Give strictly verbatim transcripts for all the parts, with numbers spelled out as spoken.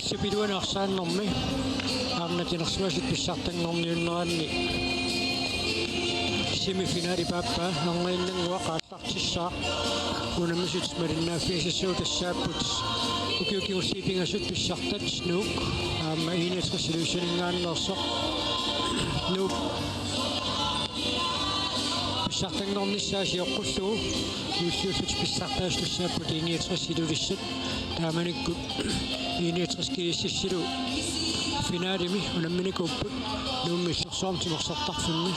Supiluani arsaannermi aamma tinersimasut pissartanngorniunneranni semifinali paappaa erniinnannguaq aallartissaaq. Unammisut malinnaaffigisassuup tassaapput ukiut kingulliit pingasut pissartat Nuuk aamma I niogtres Ilulissaninngaanneersoq. Nuuk pissartanngornissaa sioqqullugu ukiullutik pissartaasut tassaapput I niogtres Ilulissat. Taamanikkut I niogtres GSS-ilu finalimi unamminikuupput Nuummi Illorsuarmi timersortarfimmi.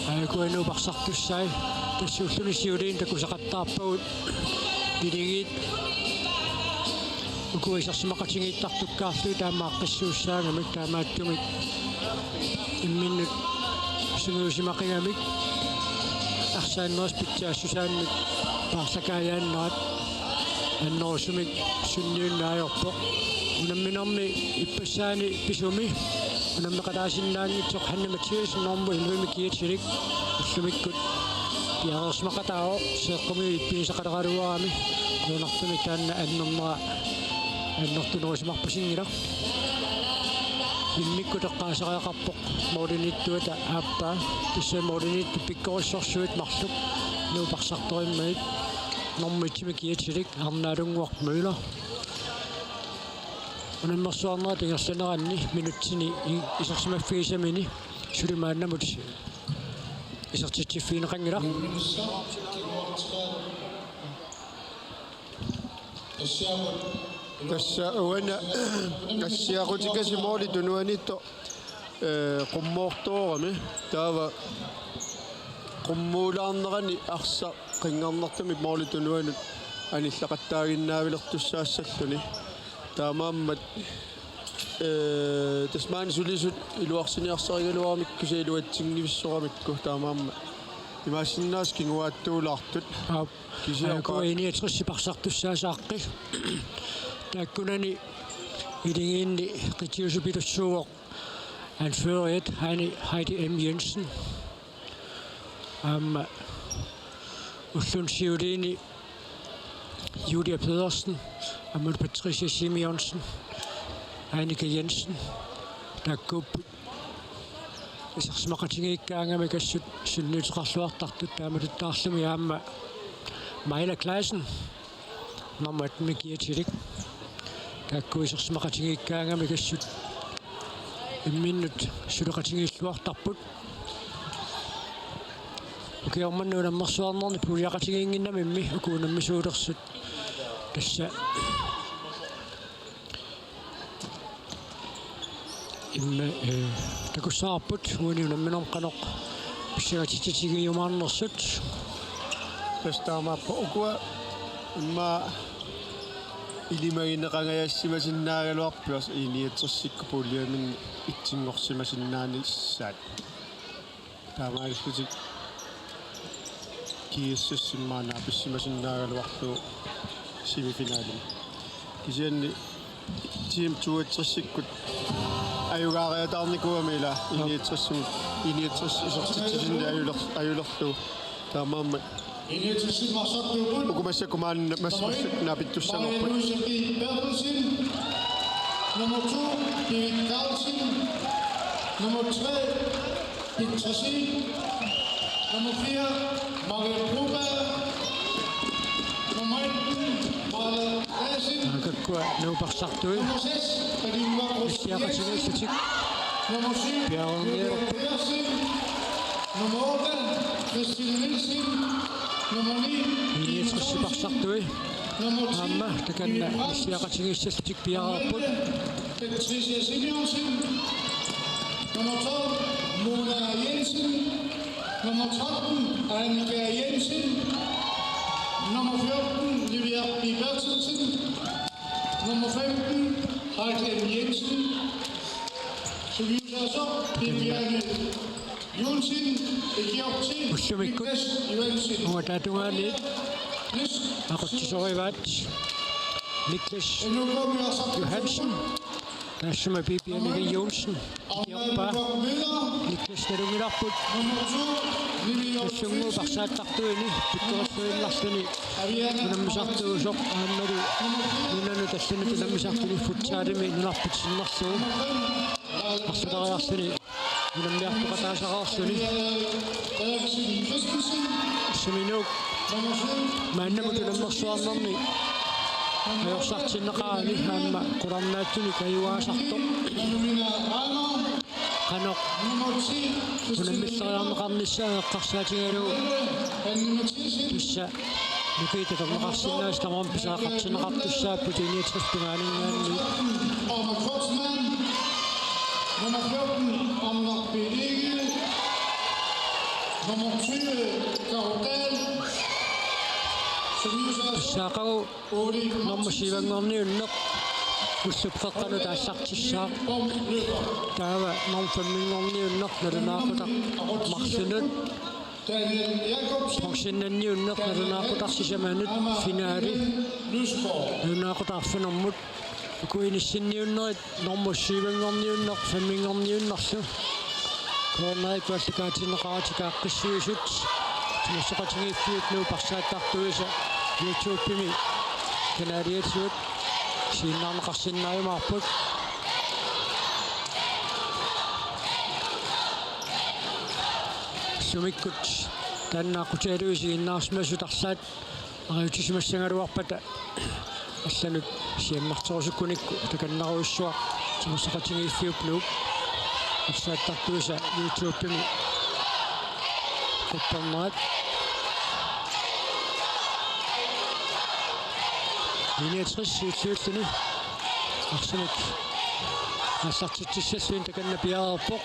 Aajuku Nuuk parsartussai tassa ulluni siuliini takusaqattaarpagut. Iligiit ukua isersimaqatigiittartukkaarlugit taama aaqqissuussaagamik taamaattumik imminnut sungiusimaqigamik arsaannerisa pitsaassusaannut paarlakaajaannerat annerusumik sunniunneq ajorpoq. Unamminermi ippassaani pisumi unammeqataasinnaanngitsoq Hanne Mathiassen normu ellevemi kiatilik ullumikkut piareersimaqataavoq, seeqqumigut ippigisaqaleraluarami qujanartumik taanna annernera annertunerusimarpasinngilaq. Immikkut eqqaasariaqarpoq målimiittuata aappaa, tassa målimiittut pikkorissorsuit marluk Nuuk parsartorimmagit normu etsimi kiatilik Arnaalunnguaq Møller. Unammersuarnerup ingerlaneranni minutsini i-, isersimaffigisamini suli maannamut isertitsiffigineqanngilaq. Tassa uani assiaqutikasiit måli tunuaniittoq, ee, qummoortoorami. Taava qummuulaarnerani arsaq qinngarnartumik måli tunuanut anillaqattaaginnaavilertussaassallugu. Taamaammat, ee, tassa maani sulisut iluarsiniarsarigaluaramikku kisianni iluatsinngitsoramikku, taamaammat imaassinnaavoq kinguaattuulaartut. Aap. Kisianni aajuku I niogtres parsartussaasaqqi. Taakkunani iligiinni qitiusupilussuuvoq anføreriat Heidi, Heidi M. Jensen. Aamma ulluni siuliini Julia Pedersen, aamma Patricia Simonsen, Annika Jensen, taakkuupput isersimaqatigiikkaangamik assut sunniuteqarluartartut, taamatuttaarlumi aamma Maila Clausen, nummer atten kiatilik. Taakku isersimaqatigiikkaangamik assut imminnut suleqatigiilluartarput. Ukioq manna unammersuarnerni puljaqatigiinnginnamimmi uku unammisuulersut. Tassa imma, ee, takussavarput uani unamminermi qanoq pissangatitsissutigiumaarnersut. Tassa taamaappoq ukua imma ilimagineqangajassimasinnaagaluarput I niogtresikkut puljaminnut etsinngorsimasinnaanissaat. Taamaalillutik GSS-imut maani naapissisimasinnaagaluarlugu semifinalimi. Kisianni Team toogtresikkut ajugaariataarnikuugami ila I niogtresimut, I niogtres isertitsisinni ajuler-, ajulerlugu. Taamaammat uku massakkut maani, massakkut naapittussaavoq. Maria Louise B. Berthelsen. Nummer to, David Carlsen. Nummer tre, Peter Sieg. Nummer fire, Maria Broberg. Nummer atten, Marla Madsen. Taakkukkua Nuuk parsartui. Nummer seks, Pernille Markus Jensen. Issiaqatigiissutik. Nummer syv, Julia Pedersen. Nummer otte, Christine Nielsen. Nummer ni, Line Thorsen. Nummer ti, aamma takanna issiaqatigiissallutik piareerput. Patricia Simonsen. Nummer tolv, Mona Jensen. Nummer tretten, Annika Jensen. Nummer fjorten, Livia B. Berthelsen. Nummer femten, Heidi M. Jensen. Suliusaasoq, Bibiane Johnsen, ikioqti, Ullumikkut Niklas Johansen. Uunga taatungaani aqutsisorivaat Niklas Johansen, taassuma Bibiane Johnsen, ikioqpaa Niklas Nalunngilarput. Ullunngooq parsaattartuini pikkorissuinnarluni unammisartuusoq aammalu nunanut allanut unammisartuni futsalimi nunarput sinnerlugu arsuleriarluni unammiartoqataasaraarluni. Suminngaanniit maannamut unammersuarnermi ajorsartinneqarani aamma qularnaatsumik ajugaasartoq. Qanoq unammilleriarneqarnissaa eqqarsaatigalugu tassa nukiit tatorneqarsinnaasut tamarmik pisariaqartinneqartussaapput I niogtres tungaaninngaanniit. Nummer fjorten, Amnar B. Egede. Nummer tyve, Karo Dahl. Som jo så er Pissaaqagu nummer syvinngorniunneq ullup qeqqanut aallartissaaq. Taava nummer femminngorniunneq nalunaaqutaq marlunut. Bronzennanniunneq nalunaaqutaq sisamanut finaali. Nalunaaqutaq arfinermut. Uku inissinniunnerit nummer syvinngorniunneq femminngorniunnerlu. Corneri kuallakaatinneqaratik aaqqissuisut. Timersoqatigiiffiup Nuup parsaattartuisa YouTube-imi kanaliatigut isiginnaarneqarsinnaajumaarput. Sumikkut taanna aqqutigalugu isiginnaarsimasut arlaat ariutsisimassagaluarpata allanut siammarterusukkunikku takannerujussuaq Timersoqatigiiffiup Nuup parsaattartuisa YouTube-imi quppernerat. I niogtres siulliulluni arsamik aallartitsissallugu takanna piareerpoq.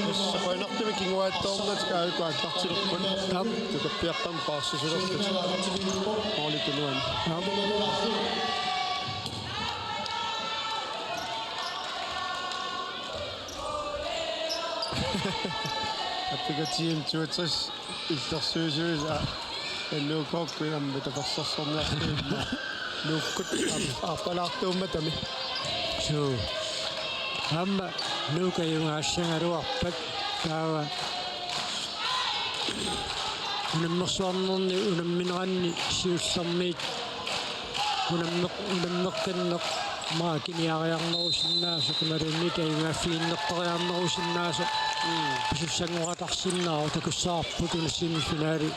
Tassa qujanartumik kinguaattoornatik aajuku aallartilerput. Aap. Tukappiaqqamik paarsissilerput. Målip tunuani. Aap. Appikatiim toogtres. Illersuisuisa N K-kkut aamma tapersersorniarlugu Nuukkut aap-, aappalaartuummatami. Suu. Aamma Nuuk ajugaassagaluarpat taava unammersuarnerni unammineranni siullermiit unammeq-, unammeqqinneq maakiniariarnerusinnaasoq imaluunniit ajugaaffiginneqqeriarnerusinnaasoq. Mm. Pisussanngoqatarsinnaavoq takussavarput una semifinaali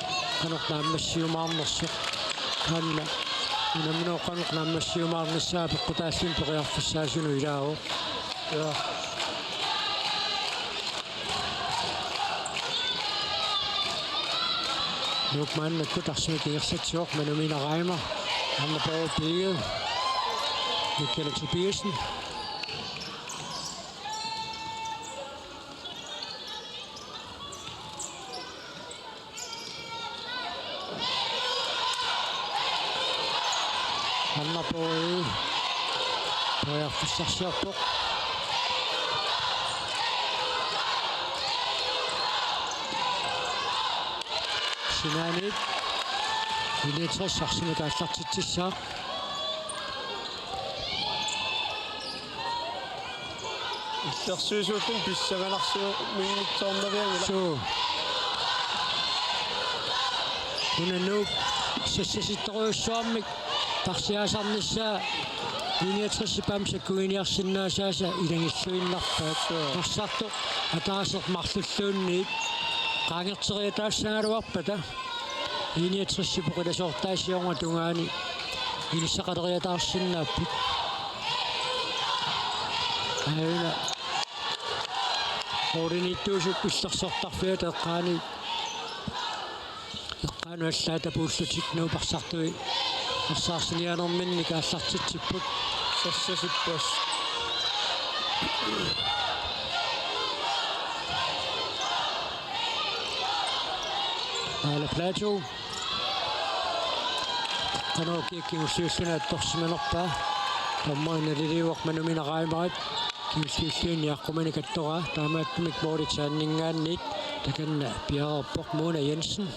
qanoq naammassiumaarnersoq. Taanna unammineq qanoq naammassiumaarnissaa peqqutaalluni periarfissaasunut ilaavoq. Ja. Nuuk maannakkut arsamik ingerlatsivoq, Manu Mina Reimer, Anna Borg Egede, Michaela Tobiassen. Anna Borg Egede periarfissarsiorpoq. Sinaaniit I niogtres arsamik aallartitsissaaq. Illersuisuulluni pissanganarsiminngitsoornavianngilaq. Suu. Una Nuuk sassasittorujussuarmik parsiaasarnissaa I niogtres-ip aamma sakkuginiarsinnaassaasa ilagilluinnarpaat. Suu. Arsartoq ataaseq marlulluunniit qaangerteriataassagaluarpata. I niogtres-ip oqilasoortaasiornga tungaani inissaqaleriataarsinnaapput. Aajuna. Ooriniittuusup illersortarfiata eqqaani. Eqqaanut allaat tapuullutik Nuup arsartui arsaarsiniaanerminnik aallartitsipput. Sassasippas. Aala Plato. Qanoq kingulliulluni attorsimanerpaa. Tamanna naliliivoq Manu Mina Reimerip kingulliulluunniit aqquminik attoraa. Taamaattumik målip saanninngaanniit takanna piareerpoq Mona Jensen.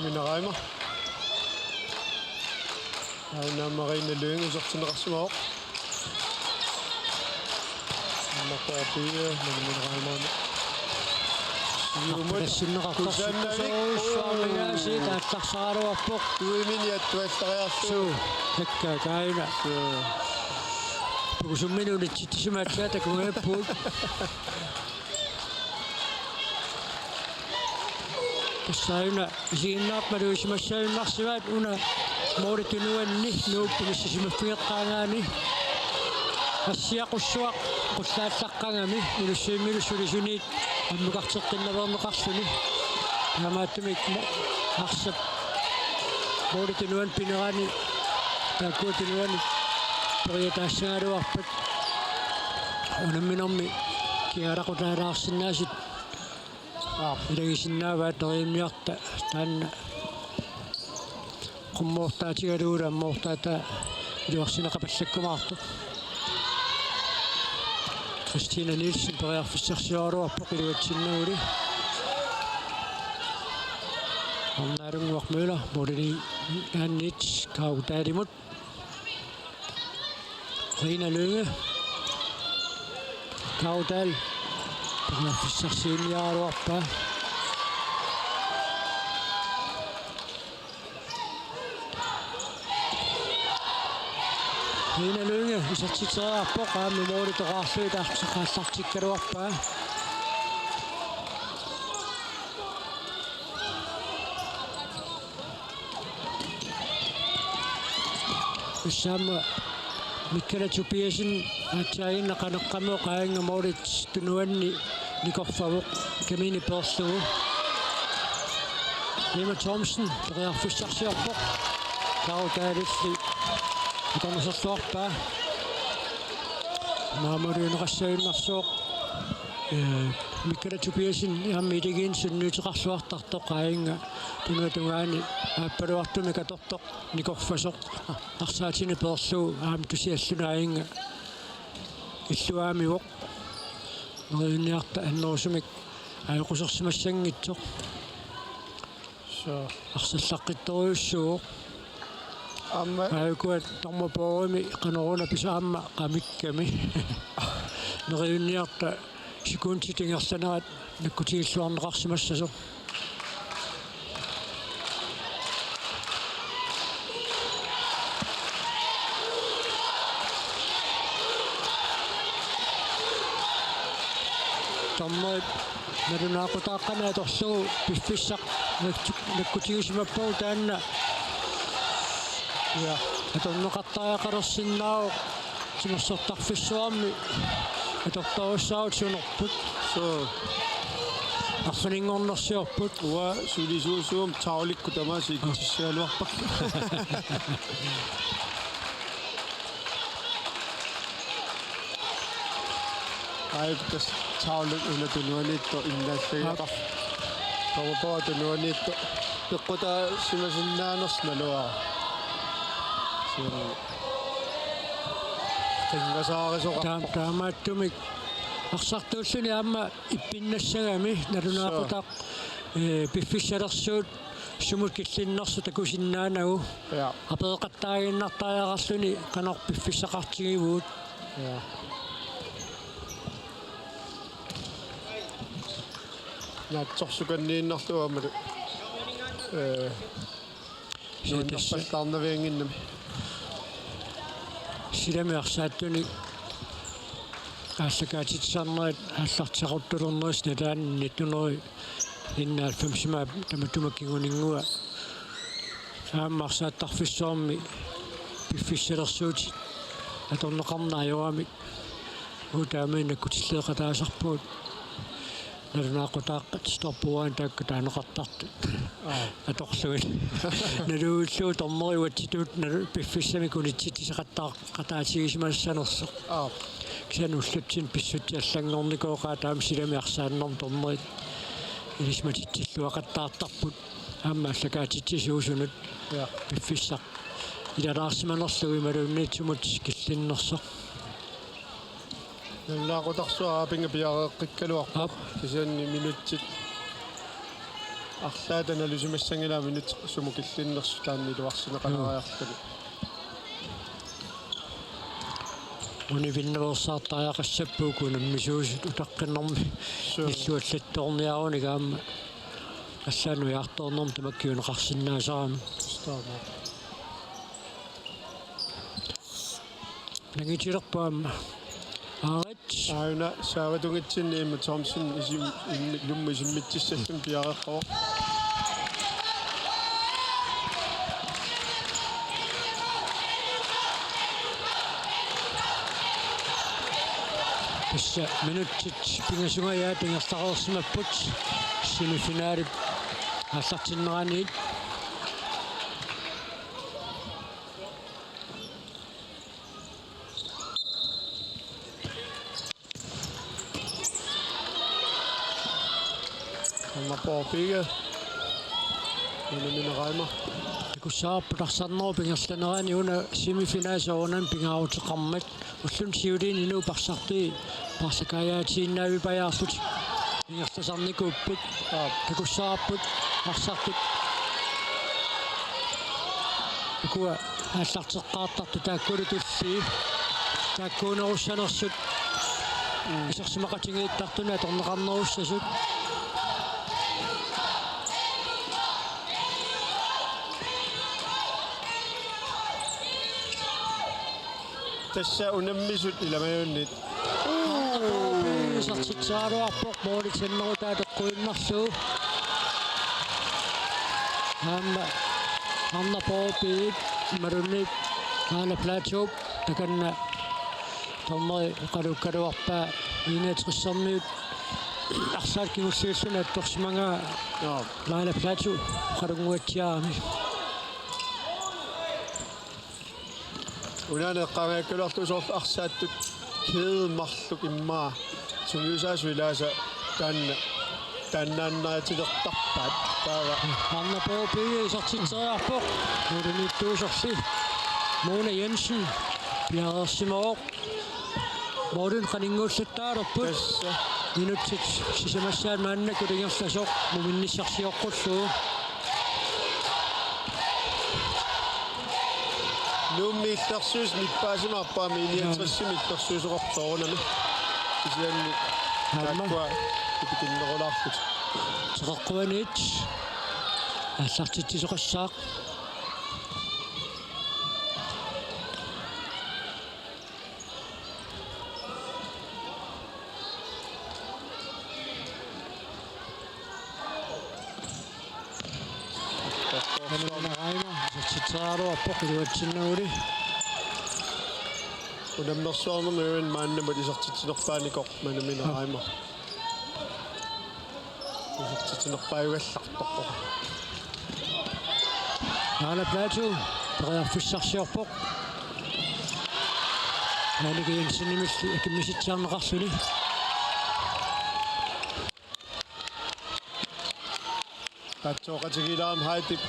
Mineralma. Aana Marina Lynge isertinneqarsimavoq. Marta Pia, Mineralma. Siumut. Arpinassinneqartarsiuk. Kusannanik. Suarmigaasiit aallarsaraluarpoq. Uimini attuallariarlugu. Suu, takka kaajuna. Suu. Pukusumminut unitsitsisimaatsaat takugaappugut. Tassaajuna isiginnaarpallu isimassaajunnaarsimaat una Mooritunuanni Nuup inissimaffigeqqaagaanni assiaqussuaq qullaallaqqagami Inussivimmilu sulisuniit ammukarteqqinnaveerneqarluni. Taamaattumik mo-, arsap Mooritunuanni pinerani taakkua tunuani periataassagaluarpat unamminermi kialaqutaalaarsinnaasut Aap. Ilagisinnaavaat neriunniarta taanna. Qummoortaatigalugu ammoortaataa iluarsineqapallakkumaartoq. Christina Nielsen periarfissarsioraluarpoq iluatsinnaguli. Arnaalunguaq Møller, Morten Annits, Kaudadimut. Rina Lynge. Kaudal. Periarfissarsiinniaraluarpaa. Rina Lynge isertitseriarpoq aamma mooli toqaarlugit arsaqaallartikkaluarpaa. Tassa aamma Mikkala Tobiassen aatsaaginnaq qaneqqamoq aajunga moolit tunuanni nikorfavoq kamiini peerlugu. Emma Thomsen periarfissarsiorpoq. Kaudalilli atornersorluarpaa. Maamoriuneqassaginnarsuuq. Ee, Mikkala Tobiassen aamma iligiinnaq sunniuteqarluartartoq aajunga tunuata tungaani aappaluartumik atortoq nikorfasoq arsaatini peerlugu aamma tusialluni aajunga illuaamivoq. Neriunniarta annerusumik ajoqusersimassanngitsoq. Suu. Arsallaqqittorujussuuvoq. Aamma. Aajukua dommerpaarimi qanoruna pisoq aamma qamikkami. Neriunniarta sekundit ingerlanerat nakkutigilluarneqarsimassasoq. Dommerit nalunaaqutaaqqani atorlugu piffissaq nakku-, nakkutigisimappagu taanna. Ja, atorneqartariaqalersinnaavoq timersortarfissuarmi atortorujussuarmik sunerput. Suu. Arfininngornersiorput. Uanga sulisuusuum tavlikkut tamaasa ikitissagaluarpakka. Aajuku tassa tavli una tunuaniittoq innaallagiaqarpoq. Aap. Dommerpaari tunuaniittoq peqqutaasimasinnaaners naluara. Suu. Qinngasaarisoqarpoq. Taam-, taamaattumik arsartuulluni aamma ippinnassagami nalunaaqutaq, ee, piffissalersuut sumut killinnersoq takusinnaanagu. Ja. Apeeqattaaginnartariaqarluni qanoq piffissaqartigivugut. Ja. Naatsorsukanniinnarlugu aammalu. Ee, Suu, tassa. Nuannerpallaarnaviannginnami. Silami arsaattunik aallakaatitsisarnerit aallarteqquttulernerisa nalaani nittenhundrede enoghalvfemsimaap tamatuma kinguninngua. Aamma arsaattarfissuarmi piffissalersuutit atorneqarneq ajoramik. Uagut taama nakkutilleeqataasarpugut. Nalunaaqutaaqqat stoppuaani taakku taaneqartartut. Aa. Atorlugit. Naluullugu dommeriuatsitut nalu-, piffissamik unitsitsisaqattaar-, qataatigisimassanersoq. Aa. Kisianni ullutsinni pissutsit allanngornikooqaat taama silami arsaannermi dommerit ilisimatitsilluaqattaartarput. Aamma aallakaatitsisuusunut. Ja. Piffissaq ilalaarsimanerlugu imaluunniit sumut killinnersoq. Nalunaaqutarsuaq aapinga piareeqqikkaluarpoq. Aap. Kisianni minutsit Arlaat analysimassanngilaat minutsit sumut killinnersut taanna iluarsineqalaariarluni. Univinnersaartariaqassappugut unammisuusut utaqqinnermi. Suu. Nilluallattoorniarunik aamma allaat nujaartoornermi tamakkiuneqarsinnaasarami. Stop. Nangitilerput aamma. Aarit. Aana saavatungitsinni Emma Thomsen isim-, im-, ilummut isimmitsissalluni piareerpoq. Tassa minutsit pingasungajaat ingerlareersimapput semifinalip aallartinneraniit. Anna Poopige. Una Minereima. Takussavarput arsarnerup ingerlanerani una semifinali soorunami pingaaruteqarmat. Ulluni siuliini Nuuk parsarti-, parsakaajaatiinnavipajaarlutik. Ingerlasarnikuupput. Aap. Takussavarput arsartut. Ukua aallarteqqaartartut taakkulu tullii. Taakkuunerussanersut. Mm. Isersimaqatigiittartunut atorneqarnerussasut. Tassa unammisut ilamajunnit. Isertitseriaraluarpoq, måli tennerutaa toqquinnarlugu. Aamma Arnaq Poopip imaluunniit Laila Platou takanna dommeri oqaluukkaluarpaa enogtressermiut arlaat kingulliulluni attorsimagaa. Joo. Laila Platou oqalunnguatsiarami. Unaana eqqaangajakkaluarlugu soorlu arsaattut kædet marluk immaqa sungiusaasut ilaasa taanna taannaannartilertarpaat. Taava Arnaq Poopige isertitseriarpoq. Målimiittuusorli Mona Jensen piareersimavoq. Målini qaninnguullattaalerput. Tassa. Minutsit sisamassaat maannakkut ingerlasoq muminnissarsioqqullugu. Nuummi illersuisut nippaasimaarpaat, aamma enogtresimi illersuisoqarpoq soorunami. Kisianni aamma taakkua ipikinnerulaarput. Teqeqquaniit aallartitsisoqassaaq. Manu Minereima isertitseriaraluarpoq iluatsinnaguli. Unammersuarnermi uani maannamut isertitsinerpaanikoq Manu Minereima. Isertitsinerpaajugallarpoq. Laila Platou periarfissarsiorpoq. Annika Jensenimilli akimmisitsiarneqarluni. Tatsooqatigiilaarami Heidip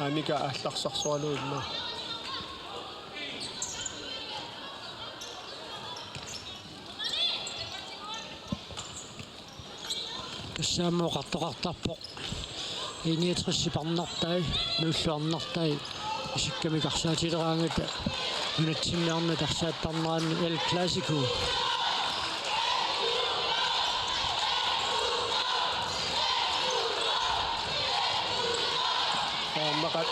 Annika aallarsarsoralugu immaqa. Tassa aamma oqartoqartarpoq. Enogtressit arnartai, nuulluarnartai, isikkamik arsaatileraagut nunatsinni arnat arsaattarneranni El Clasico. Taamaqat.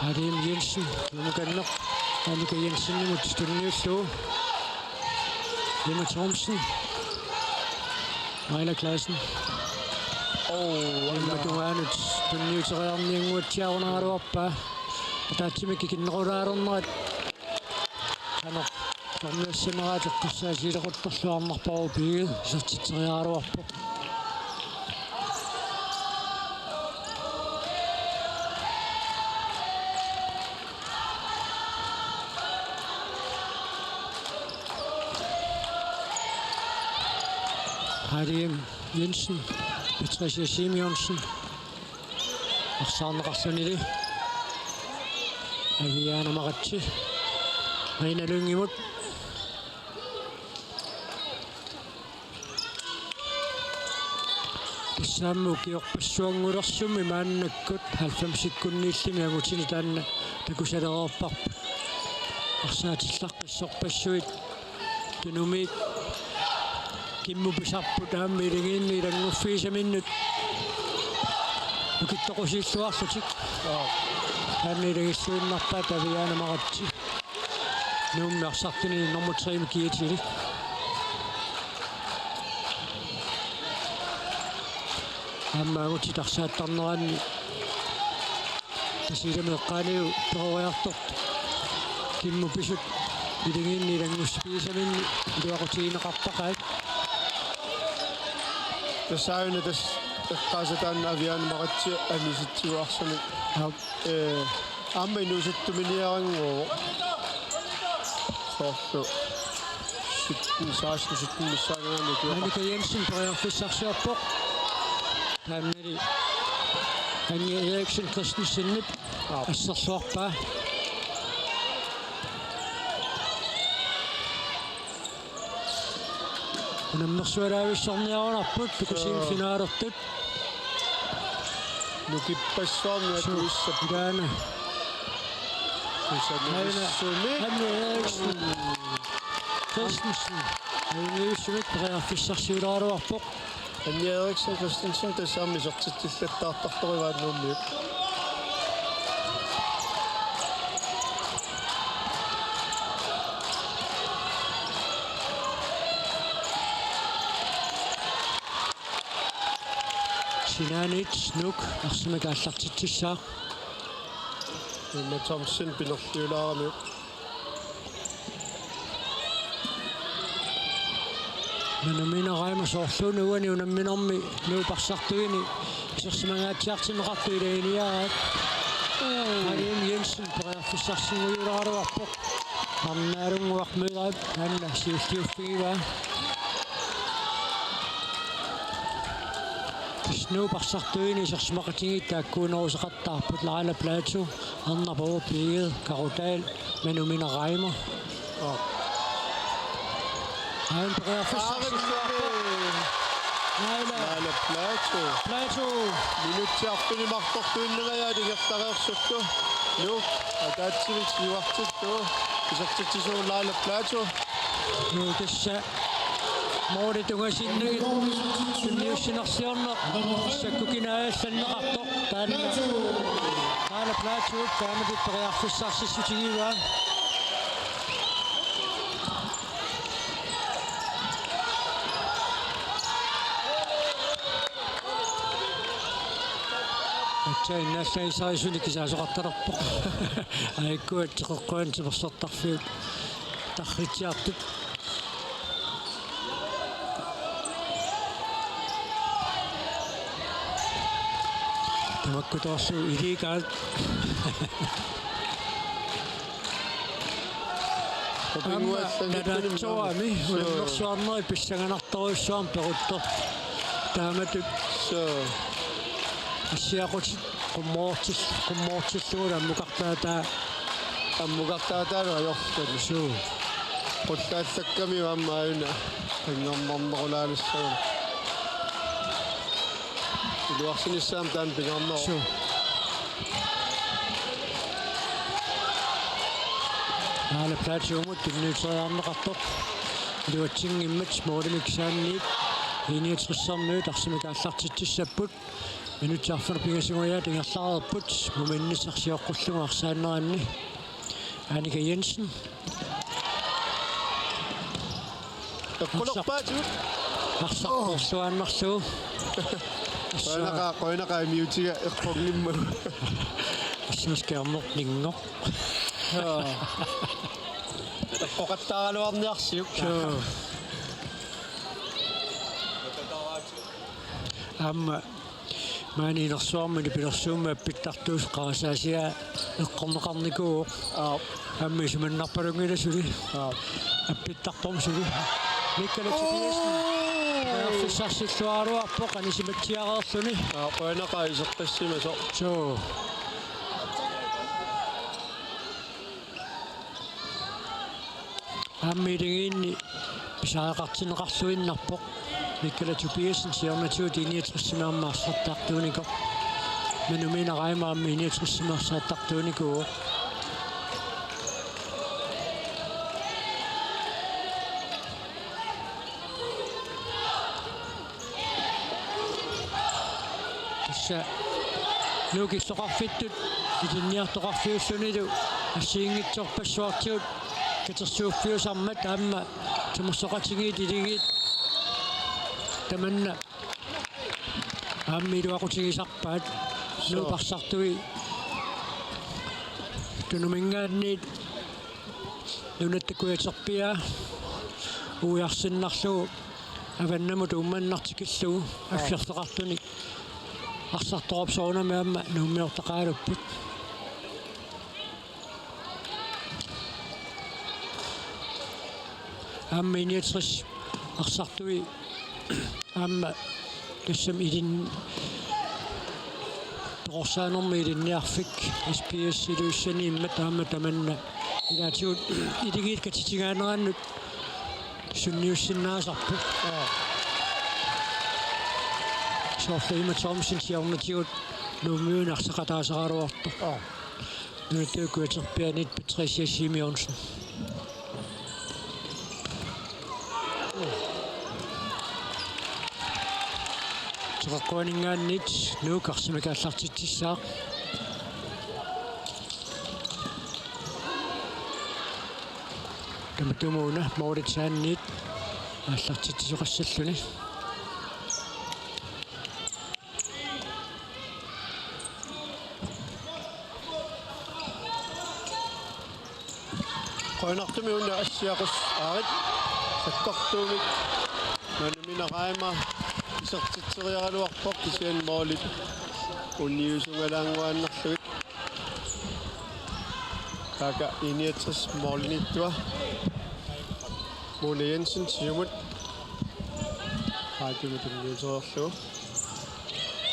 Alim Jensen, tumukanneq, Annika Jensenimut tunniullugu. Emma Thomsen. Maila Clausen. Oo, Emma tungaanut tunniuteriarniannguatsiarunaraluarpaa. Ataatsimik ikinnerulaalernerat. Qanoq torniassaneraat eqqarsaatigilequttorluarnerpaavoq, Pige isertitseriaraluarpoq. Alim Jensen, Patricia Simonsen. Arsaarneqarlunili. Aviana Maratse. Marina Lyngimut. Saammi ukiorpassuanngulersummi maannakkut halvfemsikkunniillimi angutini taanna takusalereerparput. Arsaatillaqqissorpassuit Tunumiit kimmupisarput aamma ilagiinni ilannguffigisaminnut nukittoqusiilluarlutik. Taanna ilagilluinnarpaat Aviaana Maratse. Nuummi arsartuni nummer tre-mi kiatili. Aamma angutit arsaattarneranni Tasiilami eqqaaniu peroriartortut kimmupisut ilagiinni ilanngussipigisaminni iluaqutigineqartaqaat. Tassa aajuna tassa eqqaasat taanna Aviaana Maratse anisitsiuarsunik. Aap. Ee, aamma inuusuttuminiarannguuvoq. Soorlu sytten, seksten, sytten missaaninngaanniit. Annika Jensen periarfissarsiorpoq. Taannali Anja Eriksen Christensenip asserluarpaa. Unammersualaavissorniarunarput, tukusiin finalertut. Nukippassuarni atuissap. Ilaana. Kusanavissumik. Anja Eriksen Christensen. Ajunngivissumik periarfissarsiuleraluarpoq. Anja Eriksen Christensen tassami isertitsillattaartartoq Nuummiut. Sinaaniit Nuuk arsamik aallartitsissaaq. Emma Thomsen pinerliulaaramiuk. Manu Mina Reimer soorluuna uani unamminermi Nuup arsartuini isersimangaatsiartinneqartut ilaginiaraat. Alim Jensen periarfissarsinnguuleraluarpoq. Arnaalunnguaq Mørdrup taanna siulliuffigivaa. Tassa Nuup arsartuini isersimaqatigiit taakkuuneruseqattaarput Laila Platou, Erna Borup Egede, Karo Dahl, Manu Mina Reimer. Aap. Aamma periarfissarsinnguarpoq. Laila. Laila Platou. Platou. Minutsit arfineq-marlortuinnangajaat ingerlareersullu. Nuuk ataatsivik siuartillugu isertitsisuuvoq Laila Platou. Nuuk tassa. Måli tungaasinnagit tunniussinersiorneq sakkukinaajallanneqartoq taanna. Laila Platoup taamatut periarfissarsiutigivaa. Aatsaat innaallagisarisunik kisaasoqartalerpoq. Aajuku ateqeqquan timersortarfiit tarritsiartut. Tamakkutoorlu iligaat. Aamma nalaatsorami unammersuarnerit pissanganartorujussuarmik peruttoq. Taamatut. Suu. Assiaqutit qummoortil-, qummoortillugulu ammukartaataa. Ammukartaataalu ajorput. Suu. Qullaallakkami aamma aajuna pinngornernerulaalissaaq. Iluarsinissaaq taanna pinngorneq. Suu. Laila Platoumut tunniuteriarneqartoq. Iluatsinngimmat målimik saanniit I-niogtressermiut arsamik aallartitsissapput. Minutsit arfineq-pingasungajaat ingerlareerput. Muminnissaq sioqqullugu arsaanneranni. Annika Jensen. Eqqulerpaatigut. Arsaq. Arsaq. Orsuaannarlugu. Qujanaqaaq, qujanaqaaq immiutiga eqqunngimmagu. Assut skærmortinngor. Joo. Eqqoqattaaraluarniarsiuk. Joo. Aamma maani inersuarmi nipilersuummi appittartuusoq qarasaasiaq eqqorneqarnikuuvoq. Aap. Aamma isumannarpalunngilat suli. Aap. Appittartormi suli. Mikkali Tobiassen. Periarfissarsilluaraluarpoq anisimatsiareerluni. Aap, qujanaqaaq iseqqissimasoq. Suu. Aamma ilagiinni pisariaqartinneqarluinnarpoq. Mikkel Tobiassen siornatigut I-niogtresimi arsartartuunikuuvoq. Manu Mina Reimer aamma I-niogtresimi arsartartuunikuuvoq. Tassa Nuuk illoqarfittut ilinniartoqarfiullunilu assigiinngitsorpassuartigut katersuuffiusarmat aamma timersoqatigiit Iligiit tamanna aamma iluaqutigisarpaat. Suu. Nuup arsartui Tunuminngaanniit Nunatta Kujaterpiaa uiarsinnarlugu avannamut uummannaq tikillugu aggertoqartunik arsartorup soorunami aamma nuummiortaqaraluarput. Aamma I-niogtres arsartui aamma tassami ilin-, toqorsaanermi ilinniarfik S P S Ilulissaniimmat aamma tamanna ilaatigut Iligiit katitigaanerannut sunniussinnaasarput. Aa. Soorlu Ima Thomsen siornatigut Nuummiuni arsaqataasaraluartoq. Aa. Nunatta Kujaterpiaaniit Patricia Simonsen. Teqeqquaninngaanniit Nuuk arsamik aallartitsissaaq. Tamatumuuna Maurits Hanniit aallartitsisoqassalluni. Qujanartumik una assiaqus aarit sakkortuumik Manu Mina Reimer isertitseriaraluarpoq kisianni målit uniusungalaannguaannarlugit. Taakku I-niogtres måliniittua. Mona Jensen siumut. Aajuna tunniutereerlugu.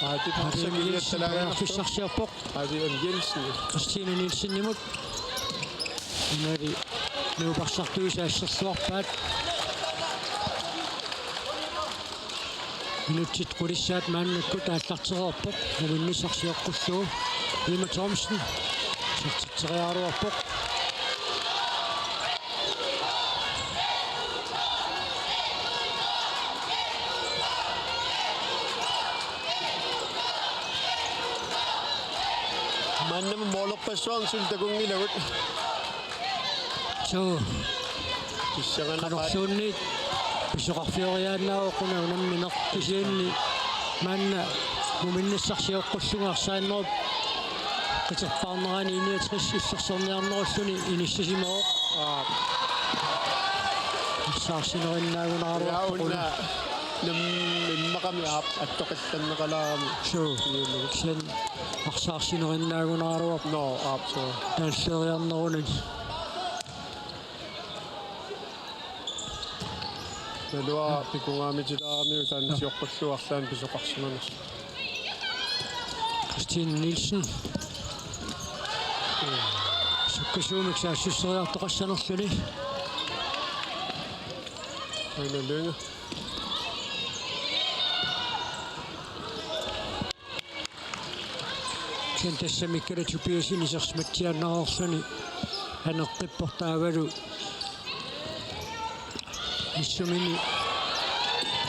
Aati Aati Jensen periarfissarsiorpoq. Aati M. Jensen. Christine Nielsenimut. Imaali Nuup arsartuisa asserluarpaat. Minutsit qulissaat maannakkut aallartereerpoq. Muminnissaq sioqqullugu. Ima Thomsen. Isertitseriaraluarpoq. Maannamut målerpassuarnik suli takunngilagut. Suu. Pissanganaqaat. Qanorsuunniit pisoqarfioriaannaavoq una unammineq kisianni maanna muminnissaq sioqqullugu arsaannerup qiterpaarnerani I-niogtres illersorniarnerulluni inissisimavoq. Aap. Arsaarsinerinnaagunaraluarpoq una. Jaa, una. Nam-, immaqami aap attoqillanneqalaarami. Suu. Iullugu. Kisianni arsaarsinerinnaagunaraluarpoq. Nå, aap, suu. Naallieriarnerunani. Naluara pikungaamitilaaramiuk taanna sioqqullugu arlaannik pisoqarsimanersoq. Christine Nielsen. Sukkasuumik saassusseriartoqassanerluni. Aina Lynge. Kisianni tassa Mikkel Tobiassen isersimatsiaannarluni aneqqippoq taavalu. Issumini,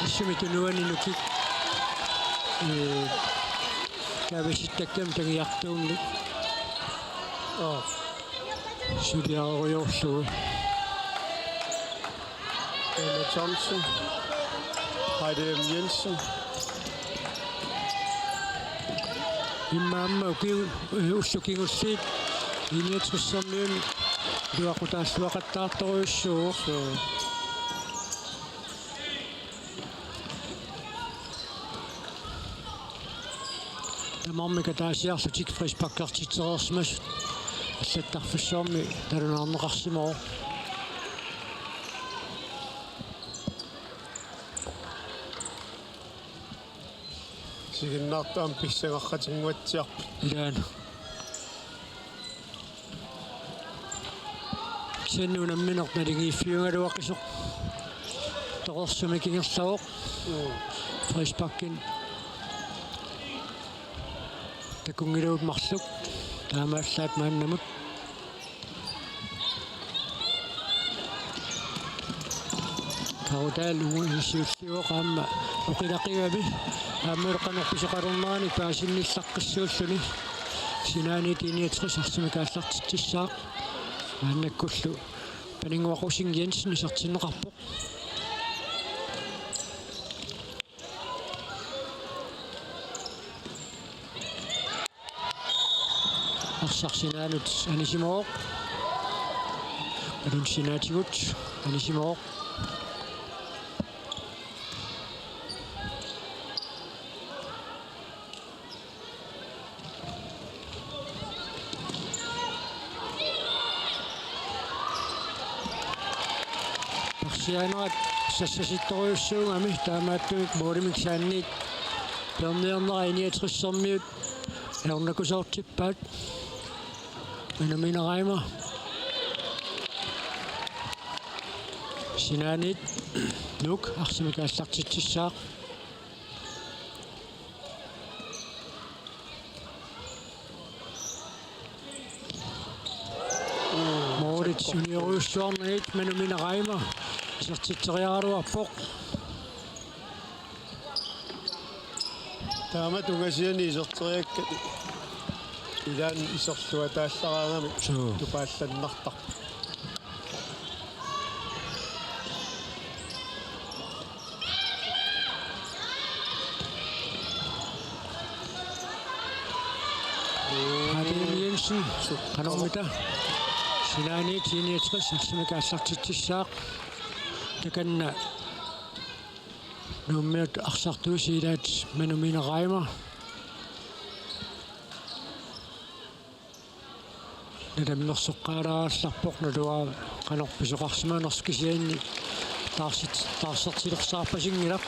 issumi tunuani nukik, ee, kaavisittakkami tagiartuummi. Aa. Suliarerujoorlugu. Emma Thomsen. Heidi M. Jensen. Immaqa ukiu-, ullut kingulliit I-niogtressermiunut iluaqutaalluaqattaartorujussuuvoq. Suu. Tamarmik ataasiarlutik frisparkertitsereersimasut allattarfissuarmi nalunaarneqarsimavoq. Isiginnaartut aamma pissangarqatinnguatsiarput. Ilaana. Kisianni unammineq naligiiffiugaluaqisoq. Orsumik ingerlavoq. Frisparkimik takunngilagut marluk. Taamaallaat maannamut. Karutaal uunga siulliuvoq aamma oqilaqigami. Aamma qanoq pisoqalerneranik paasinnillaqqissuulluni. Sinaaniit I-niogtres arsamik aallartitsissaaq. Maannakkullu Paninnguaq Rosing Jensen isertinneqarpoq. Arsaq sinaanut anisimavoq. Alun sinaatigut anisimavoq. Arsianerat sassasittorujussuugami taamaattumik målimik saanniit peerniarnera I-niogtressermiut ajornakusoortippaat. Manu Mina Reimer. Sinaaniit Nuuk arsamik aallartitsissaaq. Målit uniorujussuarnagit Manu Mina Reimer isertitseriaraluarpoq. Taamatut ungasiani iserteriakkat ilaanni iserluataallaraangamik. Suu. Tupaallannartarput. Hardy Jensen, qanormita? Sinaaniit I-niogtres arsamik aallartitsissaaq. Takanna Nuummiut arsartuusiilaat Manu Mina Reimer. Nalammersoqqaalaarallarpoq naluara qanoq pisoqarsimanersoq kisianni taarsit-, taarsertilersaarpasinngilaq.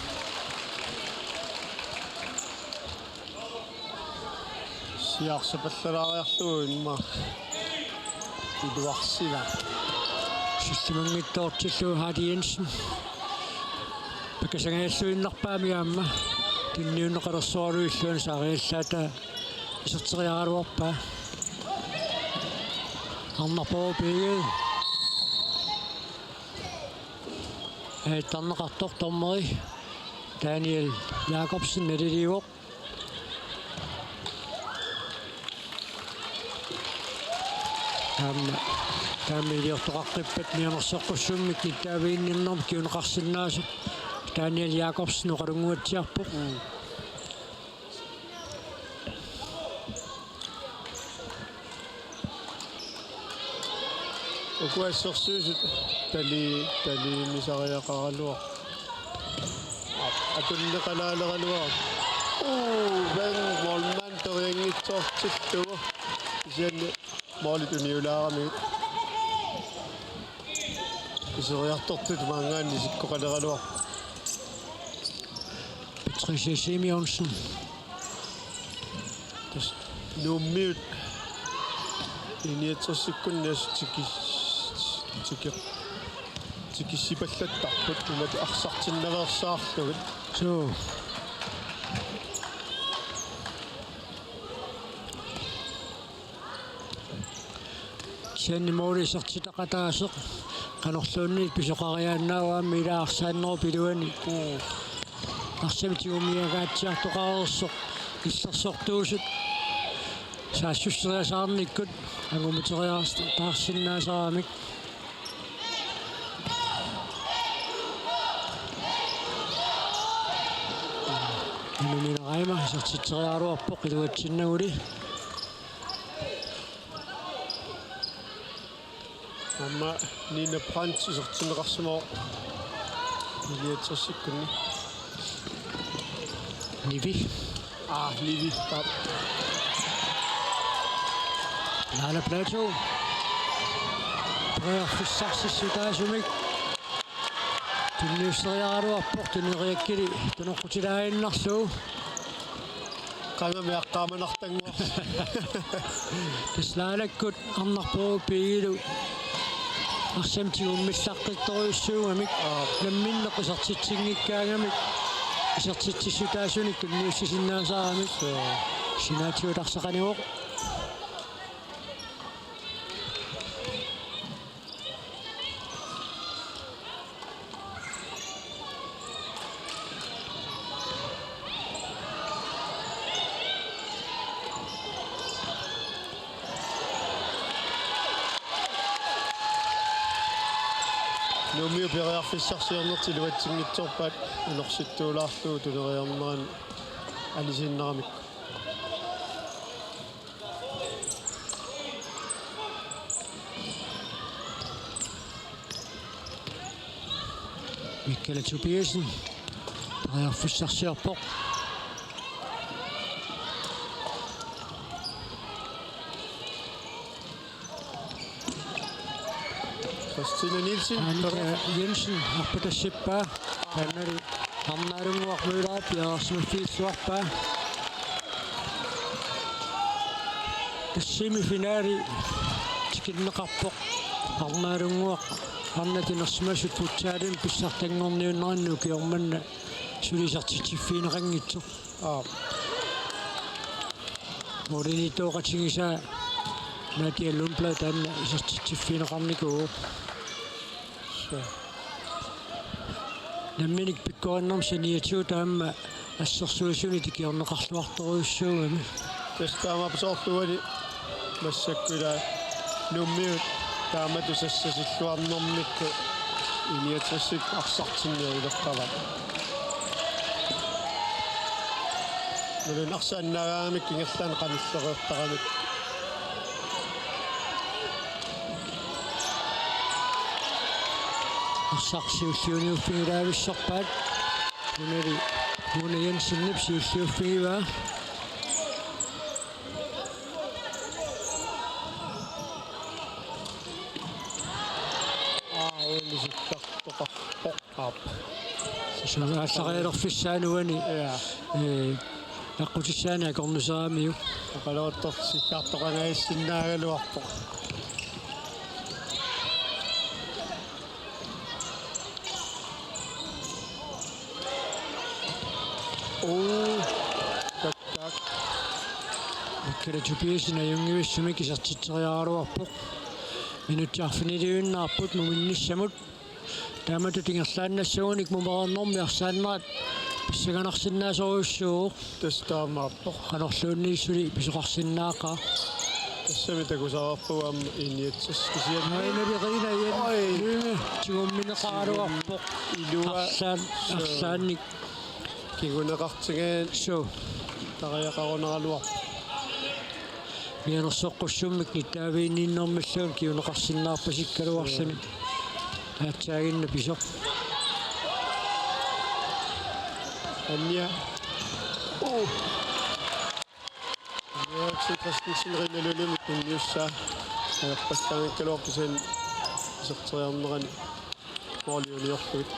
Siarsapallalaariarlugu immaqa iluarsilaaq. Sillimanngitsoortillugu Hardy Jensen. Pakkasangajalluinnarpaami aamma. Tunniunneqalersoralugu illuanni saariallaata iserteriaraluarpaa. Arnarpooq P G. Ajattarneqartoq dommeri Daniel Jakobsen naliliivoq. Aamma taama iliortoqaqqippat mianersoqqussummik nittaaviginninnermik kinguneqarsinnaasoq Daniel Jakobsen oqalunnguatsiarpoq. Mm. Uku assersuisut tali-, taliinisariaqaraluaq. Atunneqalaaleraluaq. Uu, Van Molman terianngitsoortillugu. Kisianni målit uniulaarami. Iseriartortut maanngaanniit isikkoqaleraluarput. Patricia Simonsen. Tassa Nuummiut I-niogtresikkunni assut tiki-, tiki-, tikissipallattarput imatut arsartinnaveersaarlugit. Suu. Kisianni måli isertitaqataaseq qanorluunniit pisoqariaannaavoq aamma ilaa arsaannerup iluani. Mm. Arsamik tigumiagaatsiartoqareersoq illersortuusut saassusseriasaarnikkut angumiteriaartaarsinnaasaramik. Manu Mina Reimer isertitseriaraluarpoq iluatsinnaguli. Aamma Nina Brandt isertinneqarsimavoq I-niogtresikkunni. Nivi. Aa, Nivi. Taap. Laila Platou. Periarfissarsissutaasumik. Tunniusseriaraluarpoq tuneriakkili tunoqqutilaaginnarlugu. Qangami aqqaamanartannguarsi. Tassa Lailakkut Arnarpooq P G-lu Arsamik tigummillaqqittorujussuugamik. Aap. Namminneq isertitsinngikkaangamik isertitsissutaasunik tunniussisinnaasaramik. Suu. Sinaatigut arsaq qanivoq. Nuummiut periarfissarsiornertik iluatsinngitsoorpaat, unorsittuulaarlugu tuneriarnerani alisinnaramik. Mikkela Tobiassen periarfissarsiorpoq. Christina Nielsen. Annika Jensen arpatassippaa. Taannali Arnaalunnguaq Møller piareersimaffiilluarpaa. Tassa semifinali tikinneqarpoq. Arnaalunnguaq arnat inersimasut futsalimi pissartanngorniunneranni ukioq manna suli isertitsiffigineqanngitsoq. Aap. Målimiittooqatigisaa Nadia Lundblad taanna isertitsiffigineqarnikuuvoq. Suu. Nammineq pikkorinnermi saniatigut aamma assersuisuni tikiorneqarluartorujussuugami. Tassa taamaappoq, soorlu uani massakkut ila Nuummiut taamatut sassasilluarnermikkut I niogtres arsartinniarlerpaat. Nalun arsaannaagaangamik ingerlaannaq qanillereertaramik. Arsaq siulliuniuffigilavissorpaat. Unali Rune Jensenip siulliuffigivaa. Aa, uani sittartoqarpoq. Aap. Suna allarialerfissaani uani. Ja. Ee, naqqutissaani akornuseramiuk. Oqaluttorsikkut toqangaassinnaagaluarpoq. Uu. Tak, tak. Mikkela Tobiassen ajunngivissumik isertitseriaraluarpoq. Minutsit arfiniliinnarput muminnissamut. Taamatut ingerlaannassagunik mumereernermi arsaannerat pissanganarsinnaasorujussuuvoq. Tassa taamaappoq. Qanorluunniit suli pisoqarsinnaaqaaq. Tassami takusarput aamma I niogtres kisianni. Aina Regina Jen. Oj. Lynge tigummineqaraluarpoq. Ilua. Arsaan-, suu. Arsaannik. Kinguneqartigaat. Suu. Tariaqarunaraluarpoq. Mianersoqqussummik nittaaviginninnermilluunniit kinguneqarsinnaarpasikkaluarluni. Aatsaaginnaq pisoq. Anja. Uh. Anja Olsen Christensen Rina Lyngemut tunniussaa. Ajorpassuunngikkaluarpoq kisianni iserteriarnerani. Måli uniorlugit.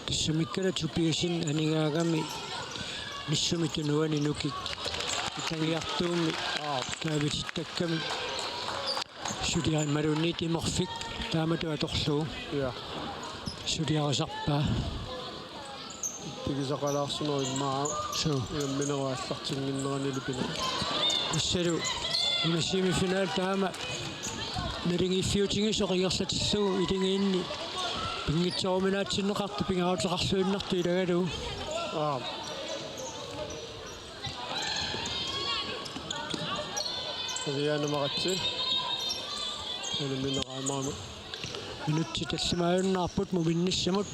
Tassa Mikkela Tobiassen anigaagami Nissumi Tunuani nukik. Itagiartuummi. Aa. Kaavitittakkami. Suliarimaluunniit imerfik taamatut atorlugu. Ja. Suliarisarpaa. Pigisaqalaarsimavoq immaqa. Suu. Nammineq aallartinnginnerani lipineq. Tassalu una semifinal taama naligiiffiutigisoq ingerlatillugu iligiinni pinngitsooruminaatsinneqartoq pingaaruteqarluinnartoq ilagalugu. Aap. Alianamaratsi. Nammineq aamma. Minutsit tallimaajunnaarput muminnissamut.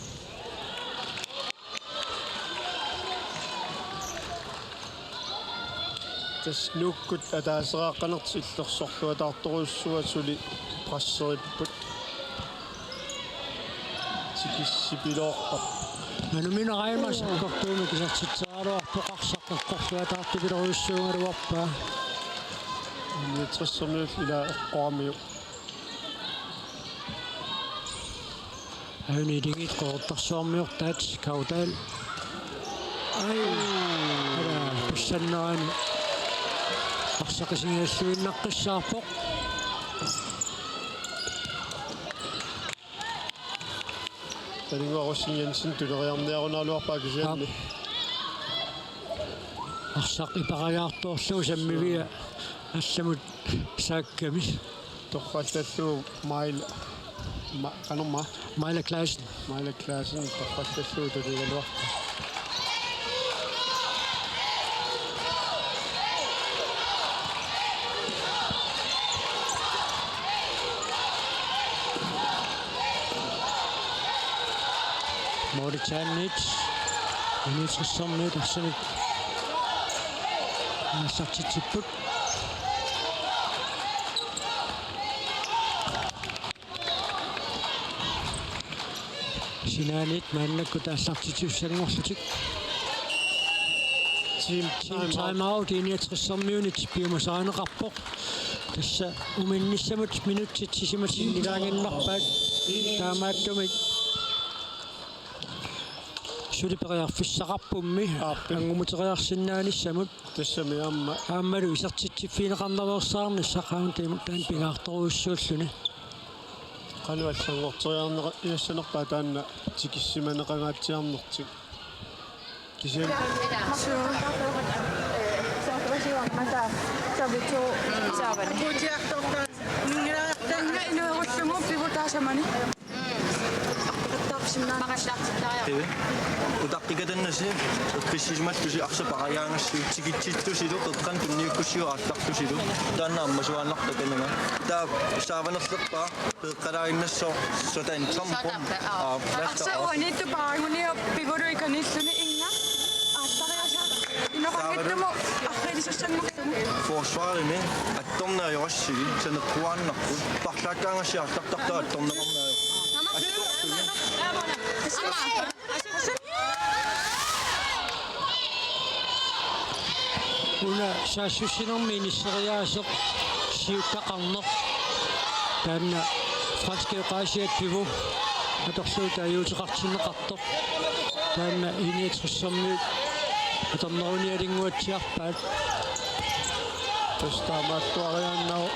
Tassa nuukkut ataaseqaqqanertik illersorluataartorujussuupput suli presseripput. Tikissipiloorput. Manumina Raima sakkortuumik isertitseriaraluarpoq arsaq eqqorluataartupilorujussuugaluarpaa. Niogtressermiut ila eqqoramiuk. Aani iligiit Qeqertarsuarmiortaat Kaudal. Ai. Ala, pissannerani. Arsaq isigialluinnaqqissaarpoq. Talinguaq Rosing Jensen tuneriarniarunaraluarpaa kisianni. Aap. Arsaq iparajaartoorlugu sammivia allamut saakkami. Torrallallugu Maila, Ma-, qanormaa? Maila Clausen. Maila Clausen torrallallugu tuneriarluarpaa. Målitaanniit I-niogtressermiut arsamik aallartitsipput. Sinaaniit maannakkut aallartitsissanngorlutik. Team Team time out. Time out I-niogtressermiunit piumasarineqarpoq. Tassa uminnissamut minutsit sisamat sinnilaannginnarpaat. Taamaattumik suli periarfissaqarpummi. Aap. Angumuteriarsinnaanissamut. Tassami aamma. Aammalu isertitsiffigineqarnaveersaarnissaq aamma taanna pingaartorujussuulluni. Qanoq allanngorteriarneqa-, iassanerpaa taanna tikissimaneqangaatsiarnertik. Kisianni Utaqqikatannasi eqqissisimallusi arsaq pariaangassi tikitsittusilu qeqqanut tunniukkussiuk aallartusilu taanna ammasuaannartoq takananga. Taava saavanerlerpaa peeqqalaaginnassaaq soorlu tampon. Soorlu tampon, aa. Aa, arsaq uaniittoq paaraguniuk pivuluit kanilluni inga aallariasaat inoqanngitsumut arriilisassanngorluni. Forsvarimi attorneq ajorassigit saneqquaannarput. Parlaakkaangassi aallartartut attorneqarneq ajorassigit. Attortuni. Una saassussinermi inisseriaaseq siuttaqarneq. Taanna franskit oqaasiat pivot atorlugu taaguuteqartinneqartoq. Taanna I-niogtressermiut atornerunialinnguatsiarpaat. Tassa taamaattuariaannarpoq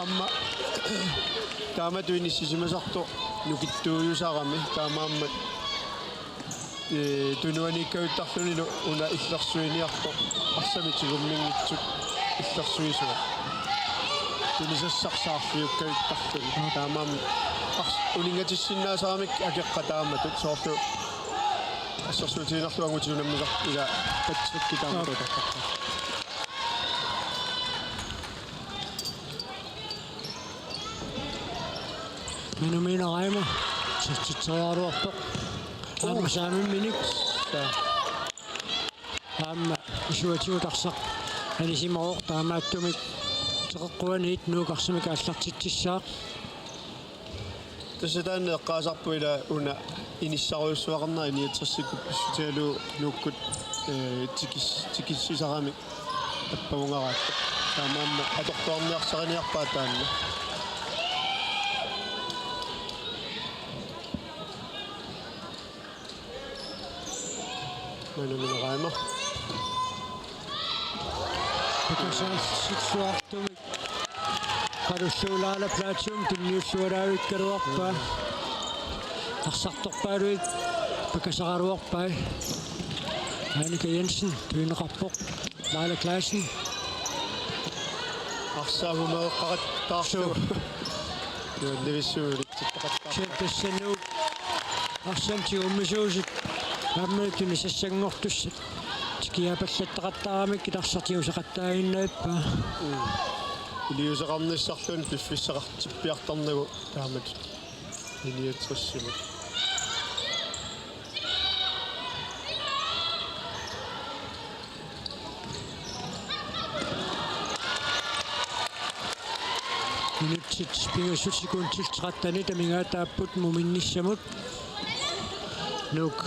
aamma taamatut inissisimasartoq nukittuujusarami taamaammat. Ee, tunuaniikkajuttarlunilu una illersuiniartoq arsamik tigumminngitsut illersuisuat. Tunisassarsaarfiukkajuttarluni. Taamaammat ars-, uninngatissinnaasaramikkit akeqqat taamatut soorlu assersuutigiinnarlugu angutip unammisartoq ila Patrick taamatut atortarpaa. Manu Mina Reimer isertitseriaraluarpoq. Aamma saamimminik. Aamma isuatigut arsaq anisimavoq taamaattumik teqeqquaniit Nuuk arsamik aallartitsissaaq. Tassa taanna eqqaasarpoq ila una inissarujussuaqarnera I-niogtresikkut pissutigalugu Nuukkut, ee, tikis-, tikissisaramik tappavungaaraat. Taamaammat atortuarniarsariniarpaat taanna. Manu Mina Reimer. Pakasaassuartumik. Qalullugulaala Platumik tunniullualaavikkaluarpaa. Arsartorpaaluit pakasaraluarpai. Annika Jensen tunineqarpoq. Laila Clausen. Arsaq agumeeqqaqattaarlugu. Suu. Nuannivissuulitsittaqattaarpaa. Siappassanut. Arsamik tigummisuusut. Aamma tunisassanngortussat. Tikiapallattaqattaaramikkit arsaq tigusaqattaaginnarpaa. Mm. Iliuuseqarnissarluunniit piffissaqartippiartarnagu taamatut. I-niogtresimut. Minutsit pingasut sekundit trettenit amigaataapput muminnissamut. Nuuk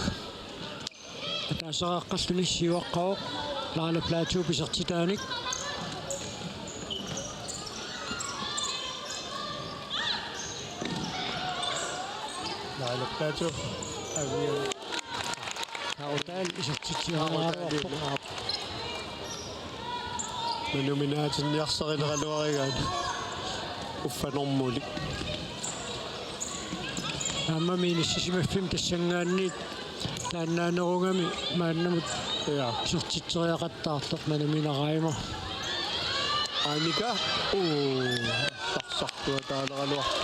ataaseraqqalluni siuaqqavoq Laila Platou isertitaanik. Laila Platou. Avian. Karutal isertitsiaraluarpoq. Manu Minaatinniarsarileraluarigaat. uffanermulik. Aammami inissisimaffimmi tassanngaanniit taannaanerugami maannamut, ja, isertitseriaqattaartoq nammineq aamma. Annika, uu, tarsartuataaleraluarpoq.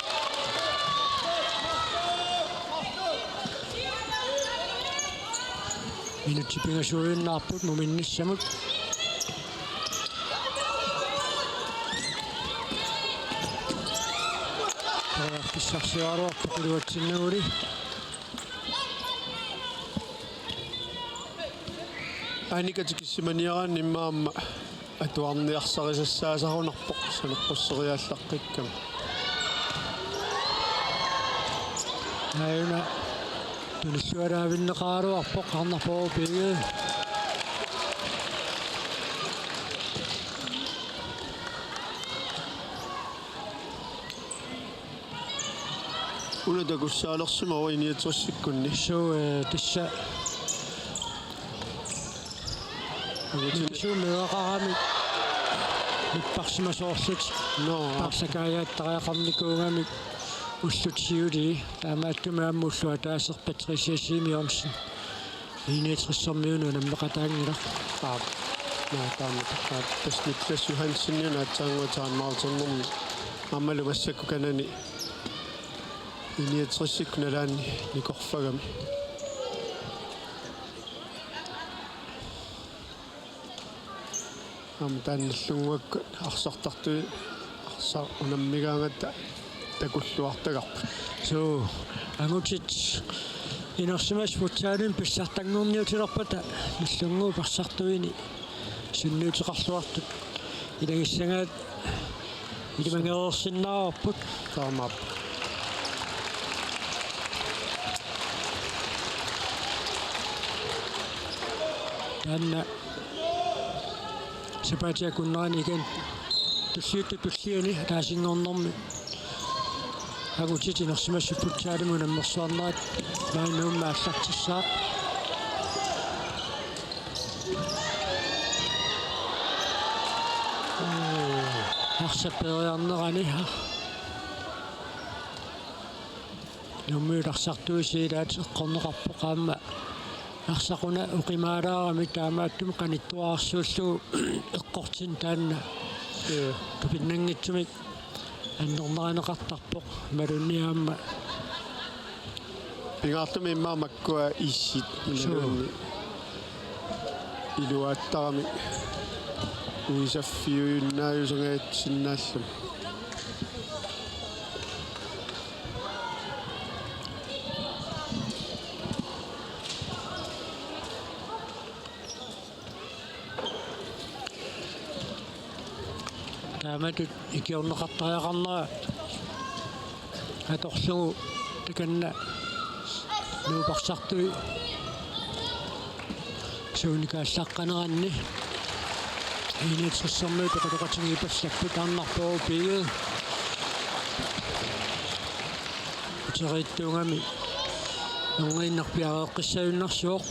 Minutsit pingasuinnaapput muminnissamut. Periarfissarsiaraluarpoq iluatsinnaguli. Annika tikissimaniaraanni immaqa aamma atuarniarsarisassaasarunarpoq saneqqusseriaallaqqikkami. Aajuna tunilluaraavinneqaraluarpoq, Arnarpooq Pigge. Una takussaalersimavoq I-niogtresikkunni. Suu, eh, tassa. Alutin- Suu meeraqarami. Nipparsimasoorlutik. Nå. Parsakaajattariaqarnikuugamik ullut siulii. Taamaattumik aamma ulloq ataaseq Patricia Simeonsen. I-niogtresermiunut unammeqataanngilaq. Aap. Naa, taama, taama. Tassa Niklas Johansen aatsaannguaq timeoutinermi aammalu massakkut kanani I-niogtresikkut nalaanni nikorfagami. Aamma taanna nallunnguakkut arsartartui arsaq unammigaangatta takulluartagarput. Suu, angutit inersimasut futsalimi pissartanngorniutilerpata nallunnguup arsartuini sunniuteqarluartut ilagissagaat ilimangereersinnaavarput. Taamaappoq. Taanna sapaatip akunnerani ikan tulliuttup tulliani ataasinngornermi angutit inersimasut futsalimi unammersuarnerat maani Nuummi aallartissaaq. Arsap peeriarnerani Nuummiut arsartuisa ilaat eqqorneqarpoq, aamma arsaq una oqimaalaarami, taamaattumik qanittuararsuullugu eqqortinneq taanna. Ee. Tupinnanngitsumik annernerneqartarpoq, imaluunniit aamma. Pingaartumik immaqa makkua iissit. Suu. Imaluunniit iluaattarami uisaffiujunnaajusangajatsinnaalluni. Taamatut ikiorneqartariaqarnera atorlugu takanna Nuup arsartui suunikuullaqqaneranni. I-niogtresermiut peqatoqatigiippallapput, Arnarpooq Pigge uteriittuugami erniinnaq piareeqqissagunarpoq.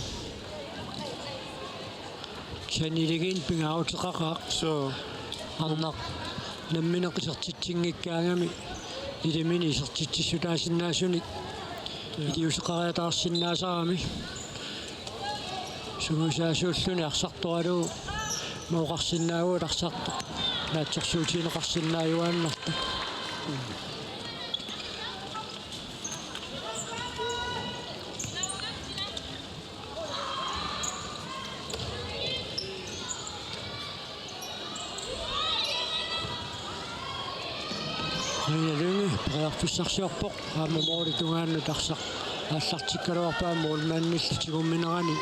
Saniligiinnik pingaaruteqaqaaq. Suu. Arnaq nammineq isertitsinngikkaangami ilimini isertitsissutaasinnaasunik. Joo. Iliuuseqariataarsinnaasarami. Sungiusaasuulluni arsartoralugu mooqarsinnaavugut arsartoq naatsorsuutigineqarsinnaajuaannartoq. Aina Lynge periarfissarsiorpoq, aamma målip tungaanut arsaq aallartikkaluarpaa, målmandillu tigumminerani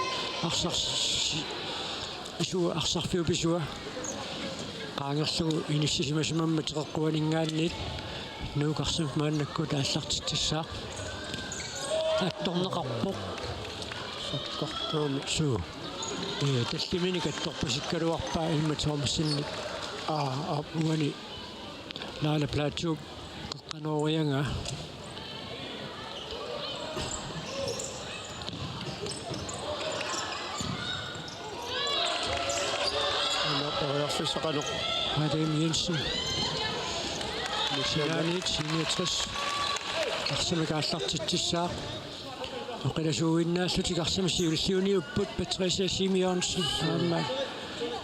arsaq s-, isu-, arsarfiup pisua qaangerlugu inissisimasimammat teqeqquaninngaanniit Nuuk arsaq maannakkut aallartitsissaaq. Attorneqarpoq. Sakkortuumik. Suu. Ee, tallimanik attorpasikkaluarpaa Emma Thomsenip. Aa, aap. Uani Naalaplaatsuup qeqqanooriagaa. Una periarfissaqaneq. Adam Jensen. Sinaaniit I niogtres arsamik aallartitsissaaq. Oqilasuuinnaallutik arsamik siulliuniupput Patricia Simeonsen aamma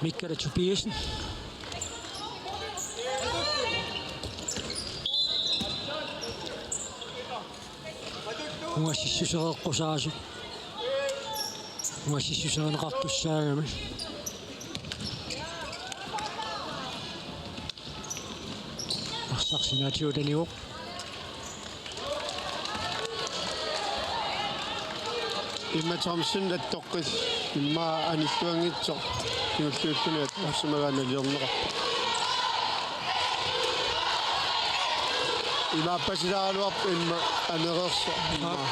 Mikkala Tobiassen. Ungasissusereqqusaasoq. Ungasissuserineqartussaagami. Arsaq sinaatigut anivoq. Emma Thomsen attoqqis immaqa anilluanngitsoq kingulliulluni attorsimagaanni naliorneqarpoq. Imaappasilaaraluarpoq immaqa anereersoq immaqa.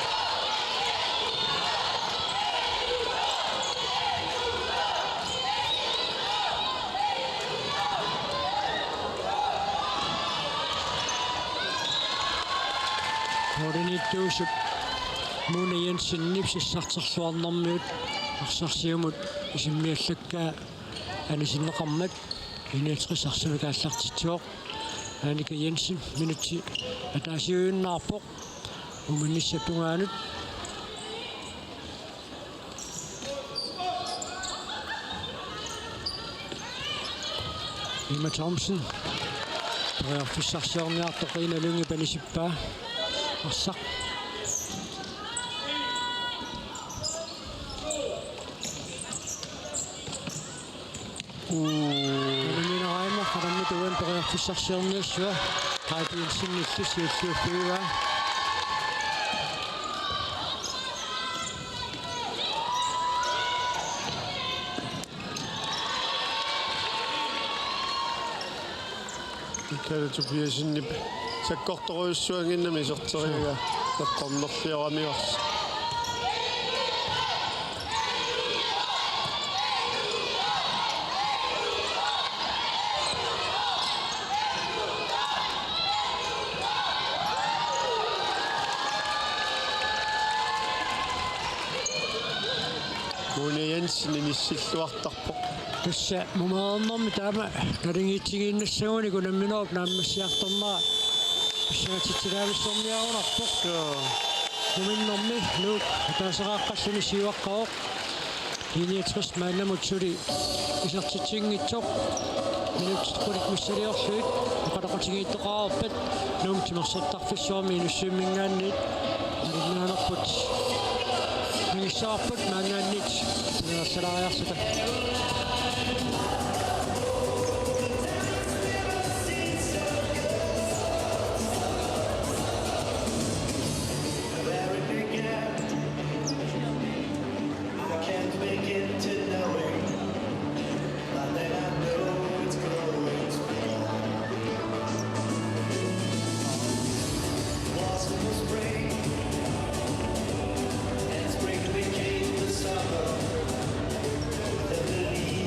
Målimiittuusup Mona Jensenip sassarterluarnermiut arsaq siumut isimmiallakkaa anisinneqarmat I niogtres arsamik aallartitsivoq. Annika Jensen minutsit ataasiujunnaarpoq. Uminnissap tungaanut. Emma Thomsen. Periarfissarsiorniartoq Ina Lynge panisippaa. Arsaq. Uu. Nalimiineraimma qarammi tuan periarfissarsiorniassua. Heidi Jensenillu siulliuffigivaa. Mikkala Tobiassenip sakkortorujussuannginnami iserteriaraa eqqornerlioramivarsi. Mona Jensen inissilluartarpoq. Tassa mumereernermi taama naligiitsigiinnassagunik unamminerup naammassiartornera pissangatitsilaavissorniarunarpoq. Joo. Muminnermi Nuuk ataaseraaqqalluni siuaqqavoq. I niogtres maannamut suli isertitsinngitsoq. Minutsit qulit missiliorlugit oqaloqatigiittoqareerpat Nuummi timersortarfissuarmi Inussivimminngaanniit malinnaanerput angissavarput maanngaanniit pingaaruteqalaariarluta. I can't begin to know it, but then I know it's going to be. Blossom will spring and spring became the summer. Then the leaves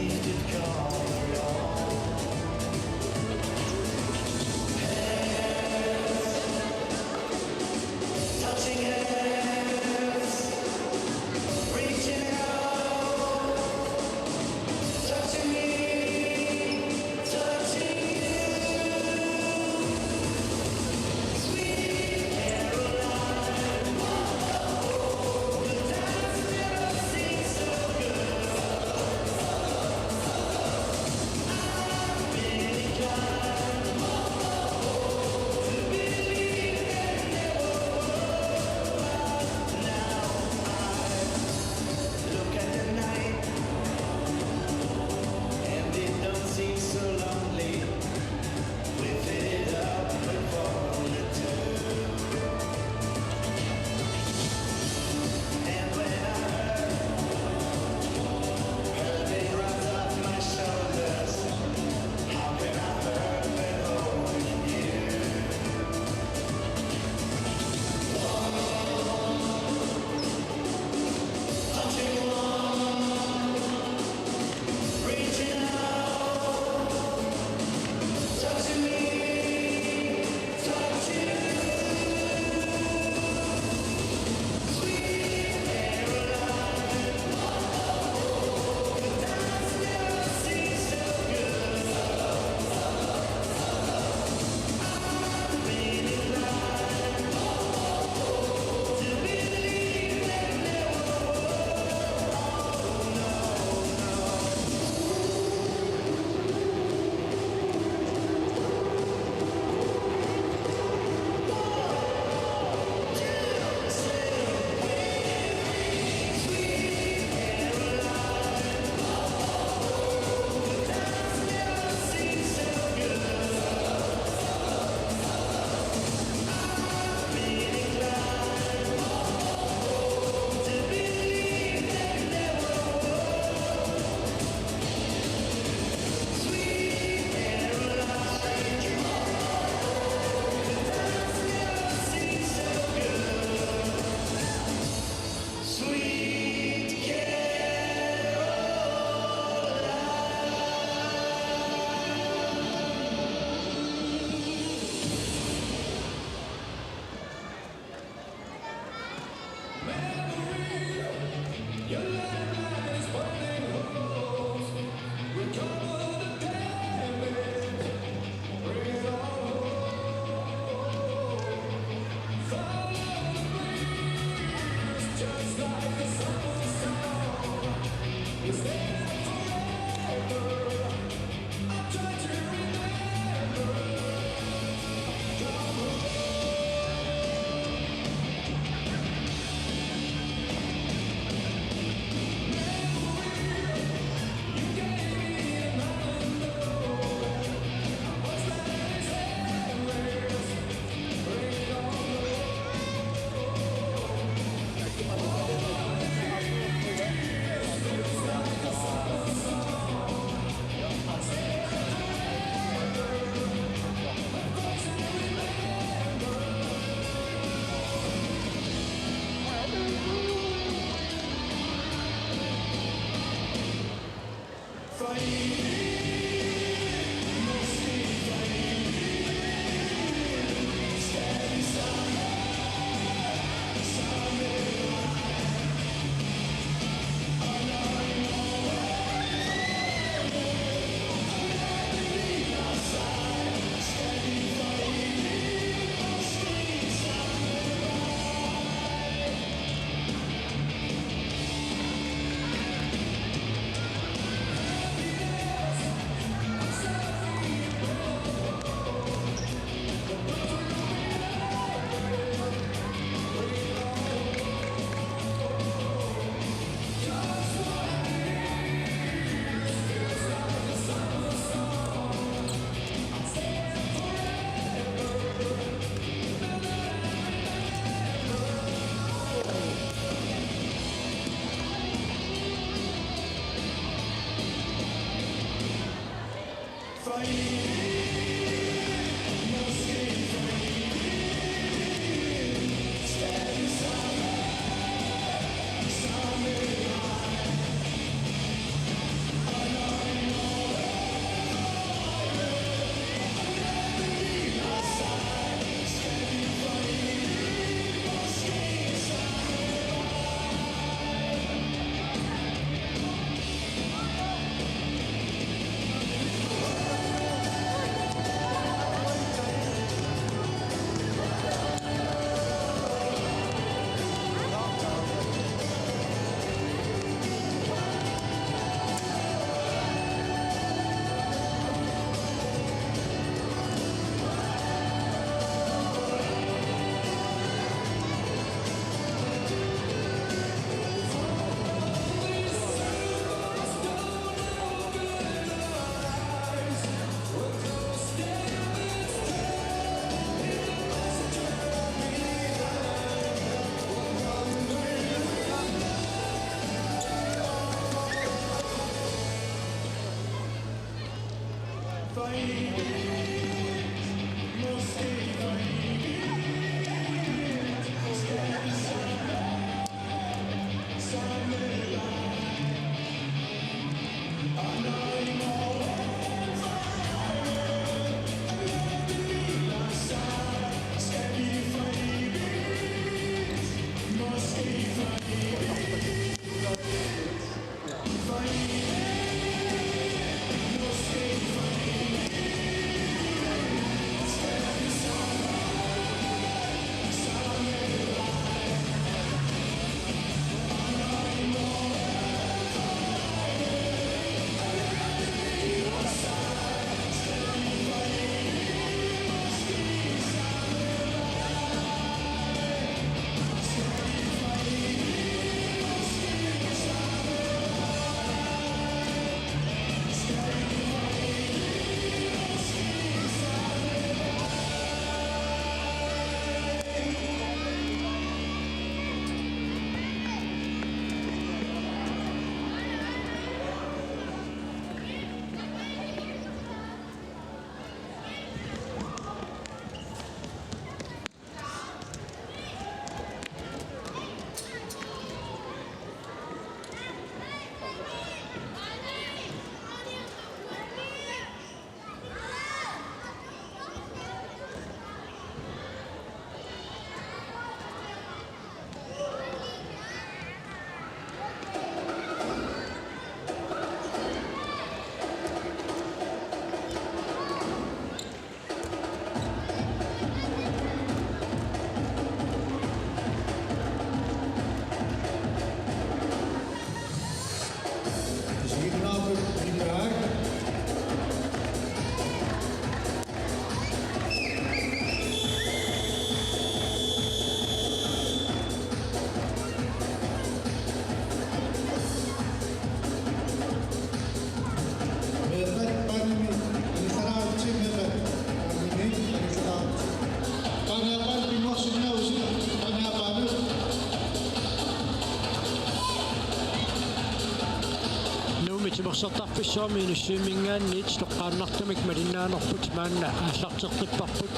Mersortarfissuarmi Inussivimminngaanniit toqqaannartumik malinnaanerput maanna aallarteqqipparput.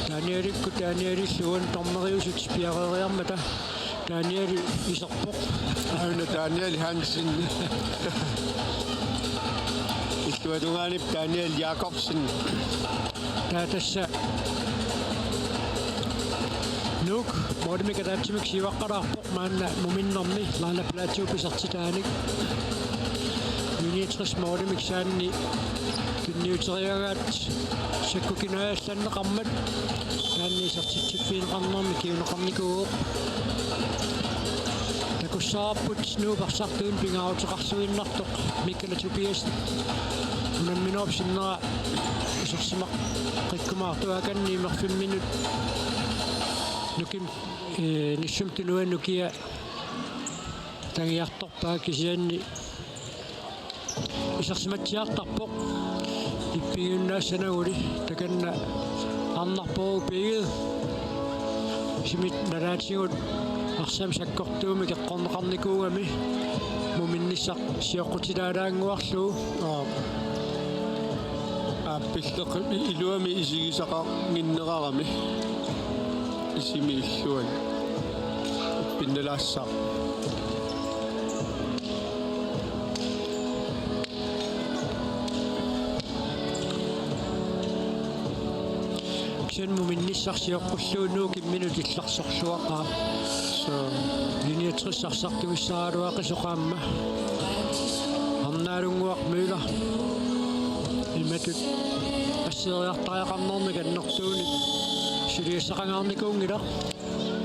Danielikkut Danielillu uani dommeriusut piareeriarmata Daniel iserpoq. Aana Daniel Hansen. Illuatungaanip Daniel Jakobsen. Taava tassa Nuuk målimik ataatsimik siuaqqalaarpoq maanna muminnermi Lana Platou isertitaanik. Niogtres målimik saanni tunniuteriaraat sakkukinajallanneqarmat taanna isertitsiffigineqarnermi kinguneqarnikuuvoq. Takussavarput Nuup arsartuunik pingaaruteqarluinnartoq Mikkala Tobiassen. Unamminerup sinnera isersimaqqikkumaartoq akanni imerfimminut nukim, eh, Nissum Tunuani nukia tangiartorpaa kisianni isersimatsiartarpoq. Ippigiunnaassanaguli takanna Arnarpooq Pigge. Simit nalaatigut arsaq sakkortuumik eqqorneqarnikuugami muminnissaq sioqqutilaalaannguarlugu. Aa. Aappilleq i-, iluamik isigisaqannginnerarami. Isimi illuani. Pinnalaassaaq. Kisianni muminnissaq sioqqullugu Nuuk imminut illarsorluaqaaq. Suu. Niogtres arsartuussagaluaqisoq aamma. Arnaalunnguaq Møller. Imatut assigiiaartariaqarnermik annertuunik suliassaqangaarnikuunngilaq.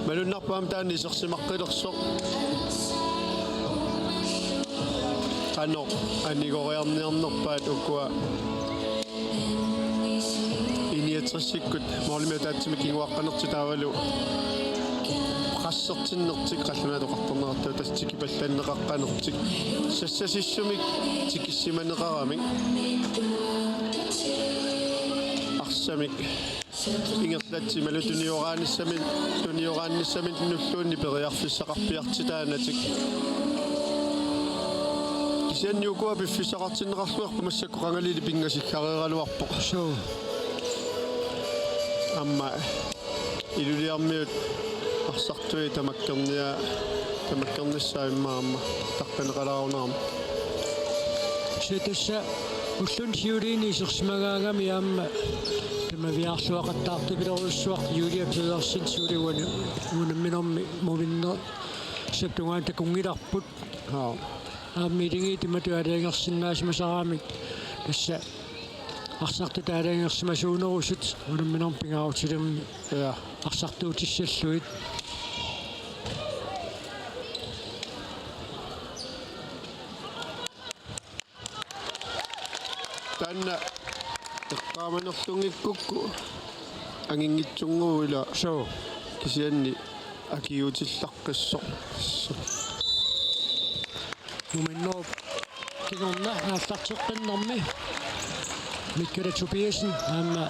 Malunnarpoq aamma taanna isersimaqqilersoq. Qanoq anigoriarniarnerpaat ukua I niogtresikkut målimik ataatsimik kinguaqqanertik taavalu qassertinnertik qallunaat oqartarneqartut tassa tikipallanneqaqqanertik. Sassasissumik tikissimaneqaramik. Arsamik ingerlatsimalu tunioraanissamin, tunioraanissaminulluunniit periarfissaqarpiartitaanatik. Kisianni ukua piffissaqartinneqarluarput massakkut qangalili pingasikkareeraluarpoq. Suu. Aamma Ilulissarmiut arsartui tamakkernia-, tamakkernissaat immaqa aamma taqqineqalaarunerami. Kisianni tassa ulluni siuliini isersimagaangami aamma tamaviaarluaqattaartupiloorujussuaq Julia Pedersen suuliuani unamminermi muminnersap tungaanut takunngilarput. Aa. Aamma Ilingiit imatut aalajangersinnaasimasaramik tassa arsartut aalajangersimasuunerusut unamminermi pingaarutilermi. Ja. Arsartuutissallugit. Taanna eqqaamanerlunngikkukku anginngitsunnguuvoq ila. Suu. Kisianni akiuutillaqqissoq. Muminnerup kingorna aallarteqqinnermi Mikkala Tobiassen aamma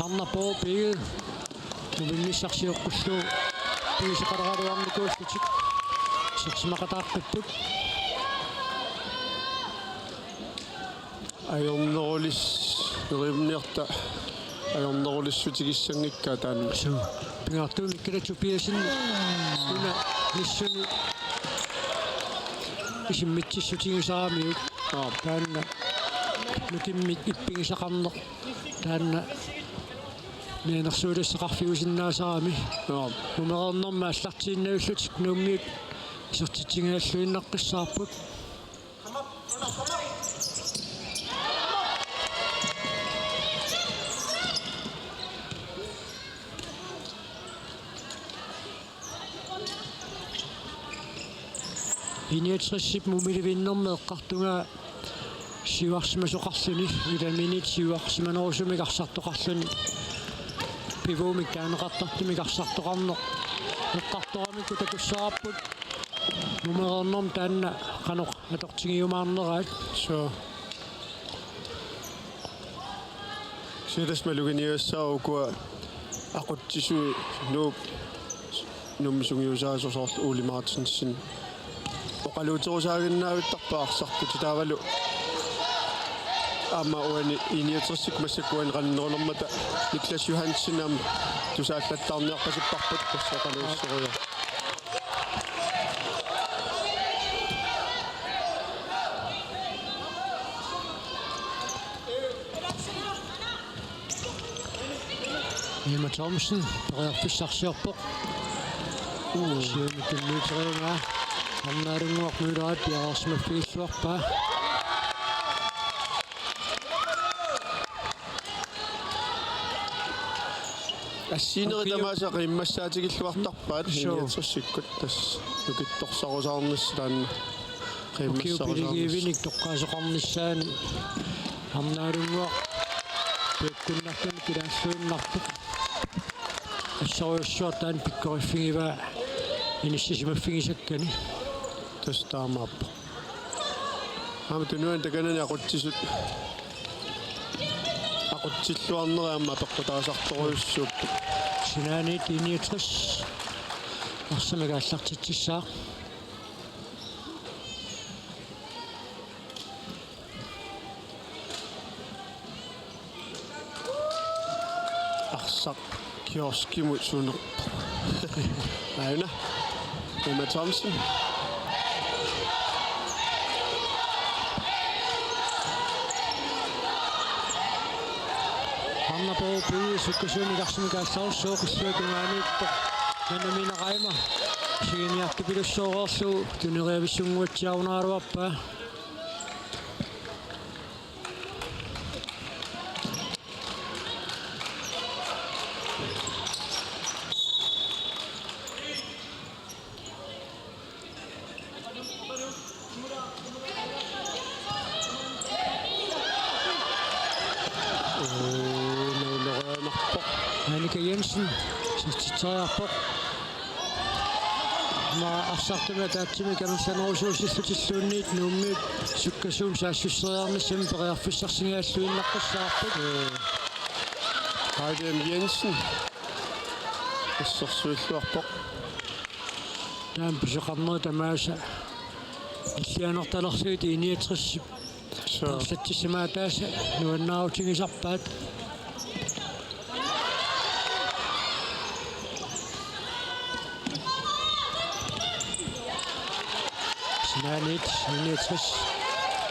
Arnarpooq Pigge muminnissaq sioqqullugu pigisaqaleraluarnikuullutik isersimaqataaqqipput. Ajornerulis-, neriunniarta ajornerulissutigissanngikkit taanna. Suu. Pingaartumik Mikkala Tobiassen una Nissuni isimmitsissutigisaramiuk. Aa. Taanna nukimmik ippigisaqarneq. Taanna mianersuulassaqarfiusinnaasarami. Aa. Mumereernermi aallartiinnarlutik Nuummiut isertitsigigalluinnaqqissaarput. I niogtresip mumilivinnermi eqqartugaa siuarsimasoqarluni, ilaminit siuarsimanerusumik arsartoqarluni, pivuumik taaneqartartumik arsartoqarneq eqqartoramikku takussavarput. Mumereernermi taanna qanoq atortigiumaarneraat. Suu. Silas maluginiassagara ukua aqutsisui Nuup Nuummi sungiusaasoq soorlu Ole Martinsen. Oqaluuterusaaginnaavittarpaa arsartut taavalu Aamma uani I niogtresikkut massakkut uani qanillilermata Niklas Johansen aamma tusaallattaarniarpasipparput, tassa oqaluusserujoq. Emma Thomsen periarfissarsiorpoq. Uu, siumut tunniuteriaraa. Arnaalunguaq Møller piareersimaffigilluarpaa. Assigiinnerit tamaasa qiimmassaatigilluartarpaat. Suu. I niogtresikkut tassa nukittorsarusaarnissaq taanna. Ukiut piligiivinik toqqaasoqarnissaani Arnaalunguaq piukkunnartumik ilaalluinnarpoq. Assorujussuaq taanna pikkoriffigivaa inissisimaffigisakkani. Tassa taamaappoq. Aamma tunuani takanani aqutsisut aqutsilluarnerat aamma apeqqutaasartorujussuupput. Sinaaniit I niogtres arsamik aallartitsissaaq. Arsaq kioskimut sunerpoq. Aana. Emma Thomsen. Arnarpooq B sukkasuumik arsamik aallarussaaq, illuatungaaniippoq. Manumina Reimer. Siginiartupilussuureerlugu tuneriavissunnguatsiarunaaraluarpaa. Uu, nuulereernarpoq. Annika Jensen, isertitseriarpoq. Aamma arsartumik ataatsimik amerlanerusuusillutilluunniit Nuummiut sukkasuumik saassusseriarnissamut periarfissarsigalluinnaqqissaarput. Heidi M. Jensen. Assersuilluarpoq. Taanna pisoqarnerit tamaasa nillianertalerlugit I niogtres. Suu. Aallartissimaataasa nuannaarutigisarpaat. Sinaaniit I niogtres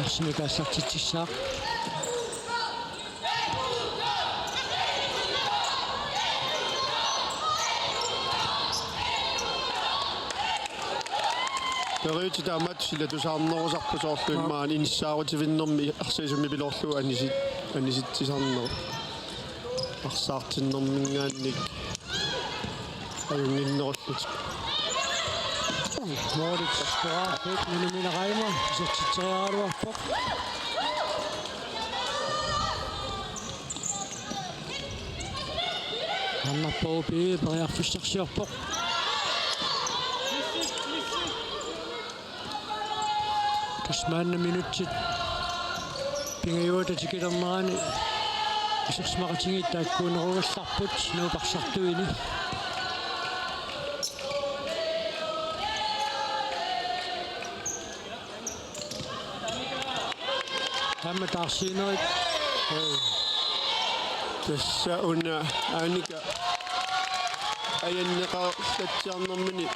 arsamik aallartitsissaaq. Periuseq taamatut silatusaarnerusarpoq, soorlu immaqa inissaarutivinnermi arsaq isummipiloorlugu anisi-, anisitsisarneq. Arsaartinnermiingaanniit ajunnginnerullutik. Målip scorer, Manumina Reimer, isertitseriaraluarpoq. Arnarpooq B periarfissarsiorpoq. Tassa maanna minutsit pingajuata tikilernerani isersimaqatigiit taakkuunerugallarput Nuup arsartuini. Aamma taarsiinerit. Tassa una Annika ajanneqarlatsiarnermini,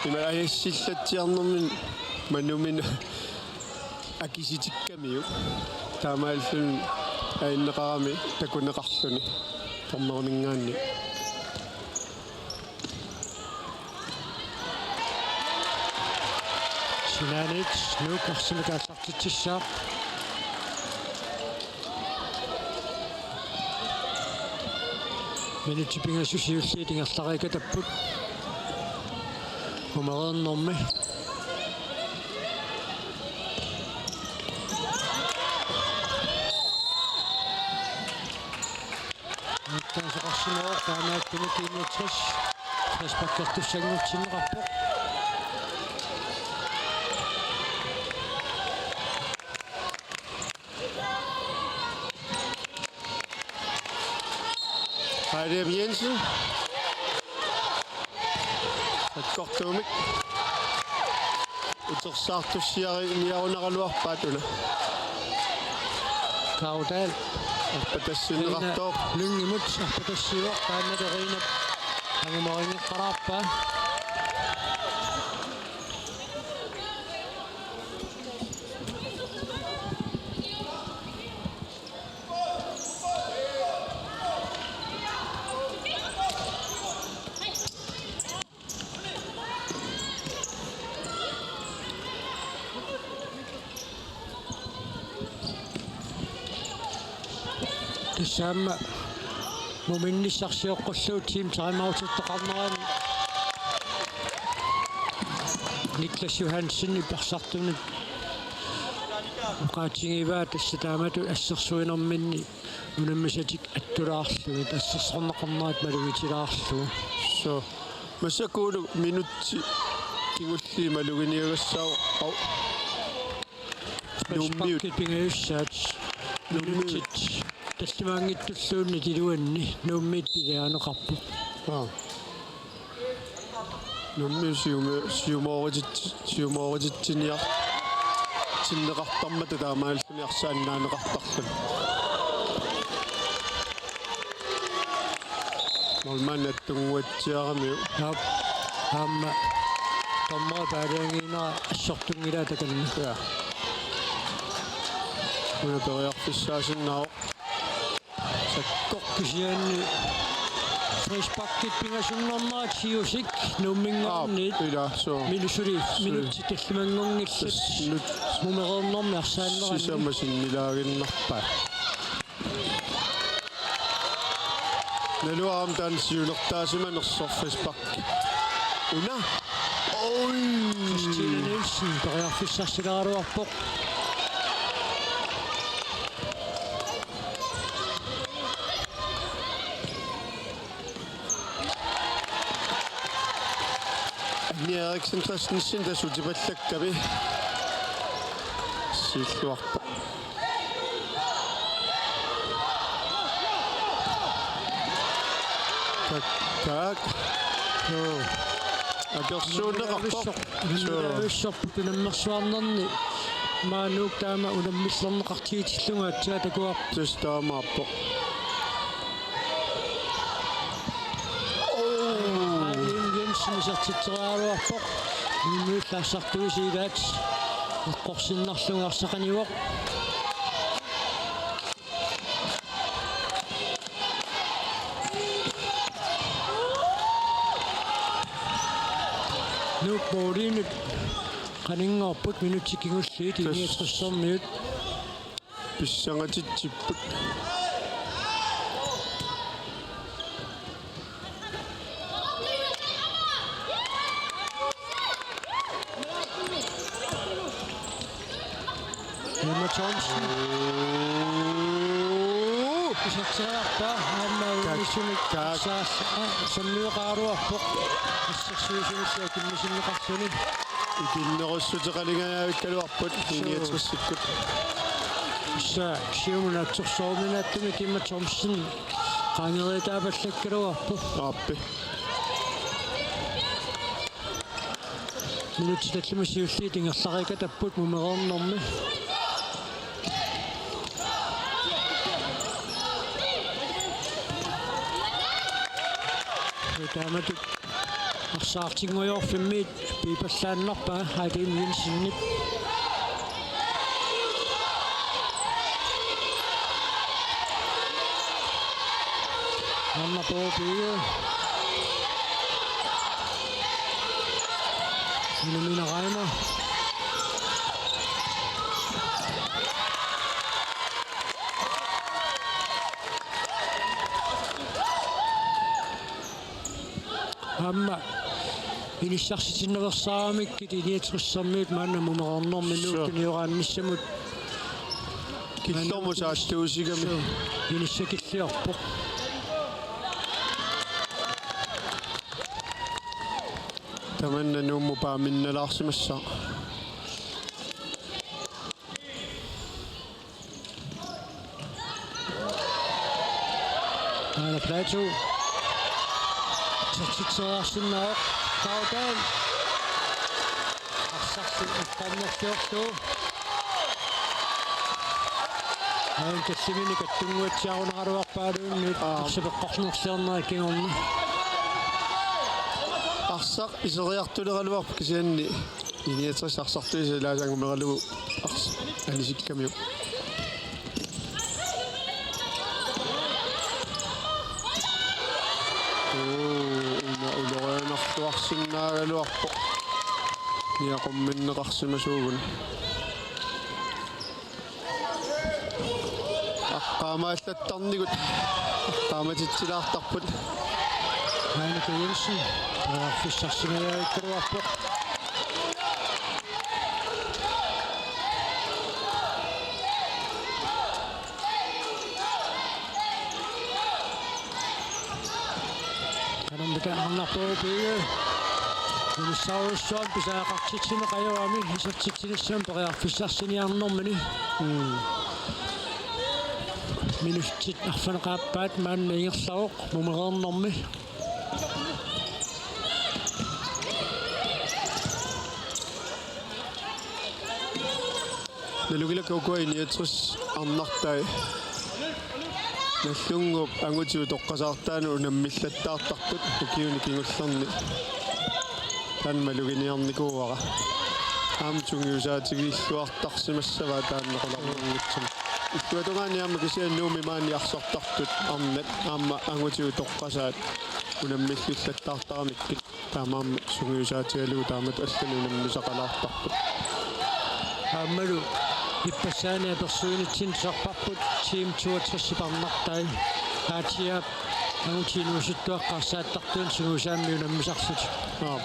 ima ajassillatsiarnermini Manumina akisitikkamiuk. Taamaalluni ajanneqarami takuneqarluni dommerimingaanniit. Sinaaniit Nuuk arsamik aallartitsissaaq. Minutsit pingasut siulliit ingerlariikatapput. Umareernermi. Attasoqarsimavoq taamaattumik I niogtres frisparkertussanngortinneqarpoq. Heidi M. Jensen. Sakkortuumik. Utersaartussiariniarunaraluarpaat una. Kaudal. Arpatassinneqartoq. Lyngimut arpatassivoq, taanna Rinap angumerinngeqqalaarpaa. Tassa aamma muminnissarsioqqullugu team timeoutertaqarnerani Niklas Johansen iparsartunut oqaatigivaa, tassa taamatut assersuinerminni unammisatik attulaarlugit, assersorneqarnerat malugitilaarlugu. Suu. Massakkut minutsit kingulliit maluginiagassaaq. Au. Nuummiut. Frisparkit pingajussaat. Nuummiut. Minutsit tallimaanngitsulluunniit iluanni Nuummiit piliaaneqarpoq. Aa. Nuummiut siumi-, siumooritits-, siumoorititsiniar-, tinneqartarmata taamaalilluni arsaannaaneqartarluni. Målmand attunnguatsiaramiuk. Aap. Aamma dommeri paaliangiinera assortunngilaat takanna. Ja. Una periarfissaasinnaavoq. Sakkoq. Kisianni frisparkit pingasunngornerat Siusik Nuumminngaanniit. Aap, ila, suu. Minu-, suli, suli. Minutsit tallimanngornillat. Tassa minut. Mumereernermi arsaannerani. Sisamat sinnilaaginnarpaat. Naluara aamma taanna siunertaasimanersoq frispark. Una. Oj. Christina Nielsen periarfissarsilaaraluarpoq. Anja Eriksen Christensen tassa utipallakkami. Siilluarpoq. Tak, tak. Joo. Akersuunneqarpoq. Joo. Unammilavissorput unammersuarnerni. Maanuk taama unammillerneqartigitillugu aatsaat takuarpoq. Tassa taamaappoq. Aalim Jensen isertitseriaraluarpoq. Nuummiut arsartuisa ilaat eqqorsinnarlugu arsaq anivoq. Nuup målinik qaninngorput minutsit kingulliit. Tassa. Inuiaqatigiinniit pissangatitsipput. Emma Thomsen. Iserteriarpaa aamma. Tak, uisumik tak. Saas, aa, sammiveqaraluarpoq. Assersuisuussua kimmisinneqarsuni. Ikinnerussuteqalingaavikkaluarput. Suu. Niogtresikkut. Tassa siumut naatsorsoruminaatsumik Emma Thomsen qaangeritaapallakkaluarpoq. Aappi. Minutsit tallimat siulliit ingerlariikatapput mumereernermi. Taamatut arsaartinngujoorfimmiit piipallaannarpaa Aalim Jensenip. Anna Bobby. Wilhelmina Reimer. Aamma inissarsitinnaveersaaramikkit I niogtressermiut maanna mumereernermi. Suu. Nuup tunioraannissamut killormut saattuusigami. Suu. Inissakilliorpoq. Tamanna Nuummut paaminnalaarsimassaaq. Aana Plato. Isertitseriarsinnaavoq. Kaudal. Arsarlu eqqannerliorlugu. Aamma tallimanik kattunnguatsiarunaraluarpaaluunniit. Aap. Arsaq peqqornersiornera kingorna. Arsaq iseriartuleraluarpoq kisianni I niogtres arsartuisa ilaasanngumeralugu arsaq anisikkamiuk. Oo, una ulorianarluarsinnaagaluarpoq. Niaqumminneqarsimasuuguni. Aqqaamaallattarnigut aqqaamatitsilaartarput. Heineke Jensen periarfissarsinnaavigaluarpoq. Kanarmita Arnarpuu P G. Unissarujussuarmik pisariaqartitsineq ajorami isertitsinissamut periarfissarsiniarnermini. Mm. Minutsit arfineq-aappaat maanna ingerlavoq mumereernermi. Nalugilakka ukua I niogtres arnartai. Nallunnguup angutit utoqqasaartaanut unammillattaartarput ukiuni kingullerni. Taanna maluginiarnikuuara. Aamma sungiusaatigilluartarsimassavaa taanna qularnanngitsumik. Illuatungaani aamma kisianni Nuummi maani arsartartut arnat aamma angutit utoqqasaat unammillillattaartaramikkit. Taamaammat sungiusaatigalugu taamatut allanik unammisaqalaartarput. Aammalu ippassaani apersuinitsinni tusarparput Team toogtres-ip arnartai. Aatiaap angutit inuusuttuaqqat arsaattartunik sungiusaammi unammisarlutik. Aap.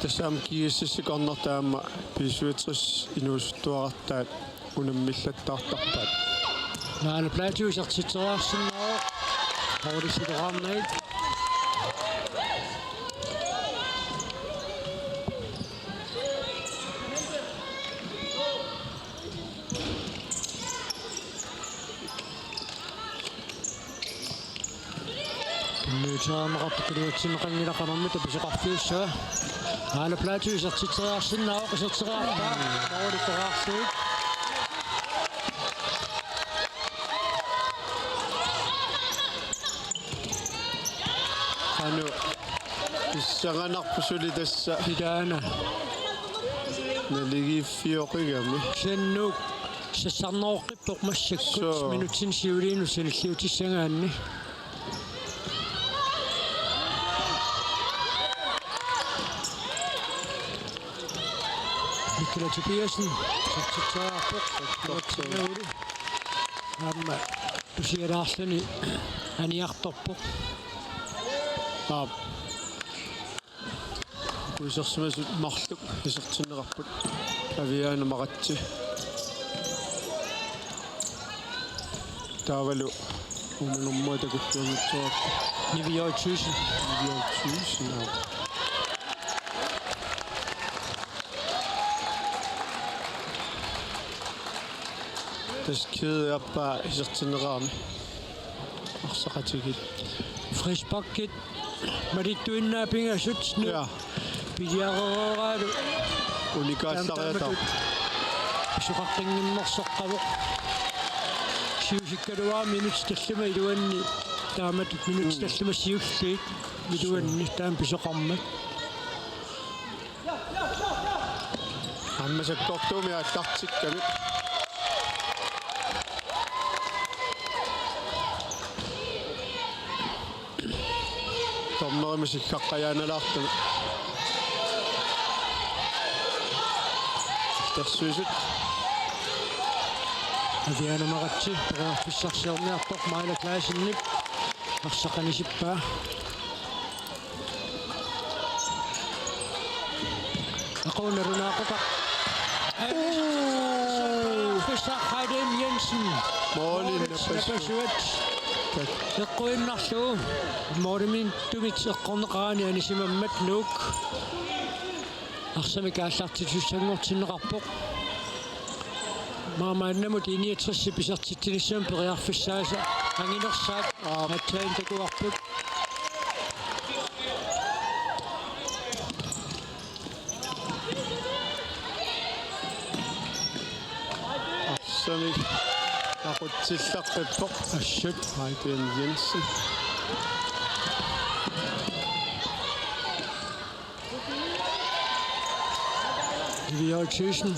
Tassa aamma G S S-ip arnartai aamma B syvogtres inuusuttuarartaat unammillattaartarpaat. Naana Platou isertitseriarsinnaavoq. Paulus iluaarnagit. Tunniutereernaqartoq iluatsinneqanngilaq qanormita pisoqarfiussaa. Naana Platou isertitseriarsinnaavoq, iserteriarpaa. Pauli toraarsuit. Qanoq pissanganarpoq suli tassa. Ilaana. Naligiiffioqigami. Sennuk sassarneroqqippoq massakkut. Suu. Minutsini siuliinut sanilliutissagaanni. Mikkel Tobiassen, isertitseriarpoq. Aamma tusialaarluni aniartorpoq. Aap. Uisersimasut marluk isertinneqarput. Aviaana Maratse. Taavalu uuma nummerit takulluinngitsoorput. Niviaq Thyssen. Niviaq Thyssen, aap. Tassa kædeappaa isertinneqarami. Arsaqatigiit. Frisparkit malittuinnaq pingasut nu. Ja. Piliarereeraalu. Unikaallareertaa. Taamaammat pisoqaqqinngimmersoqqavoq. Siusikkaluarami minutsit tallimat iluanni. Taamatut minutsit, mm, tallimat siulliit iluanni taama pisoqarmat. Aamma sakkortuumik aallartikkami. Dommerimut sikkaqqajaannalaartumik. Tersuisut. Aviaana Maratse periarfissarsiorniartoq Maila Claessenip arsaq anisippaa. Aqu nalunaaqutaq. Uu. Fissa Heiden Jensen. Målin. Målin napassuat. Napassuat. Tak. Eqquinnarlugu. Målimiittumit eqqorneqarani anisimammat Nuuk arsamik aallartitussanngortinneqarpoq. Maannamut I niogtres-ip isertitsinissamut periarfissaasa. Anginersaat. Aap. Aatsaat takuarput. Arsamik aqutsillaqqippoq. Assut. Aitien Jensen. Iviaartisen.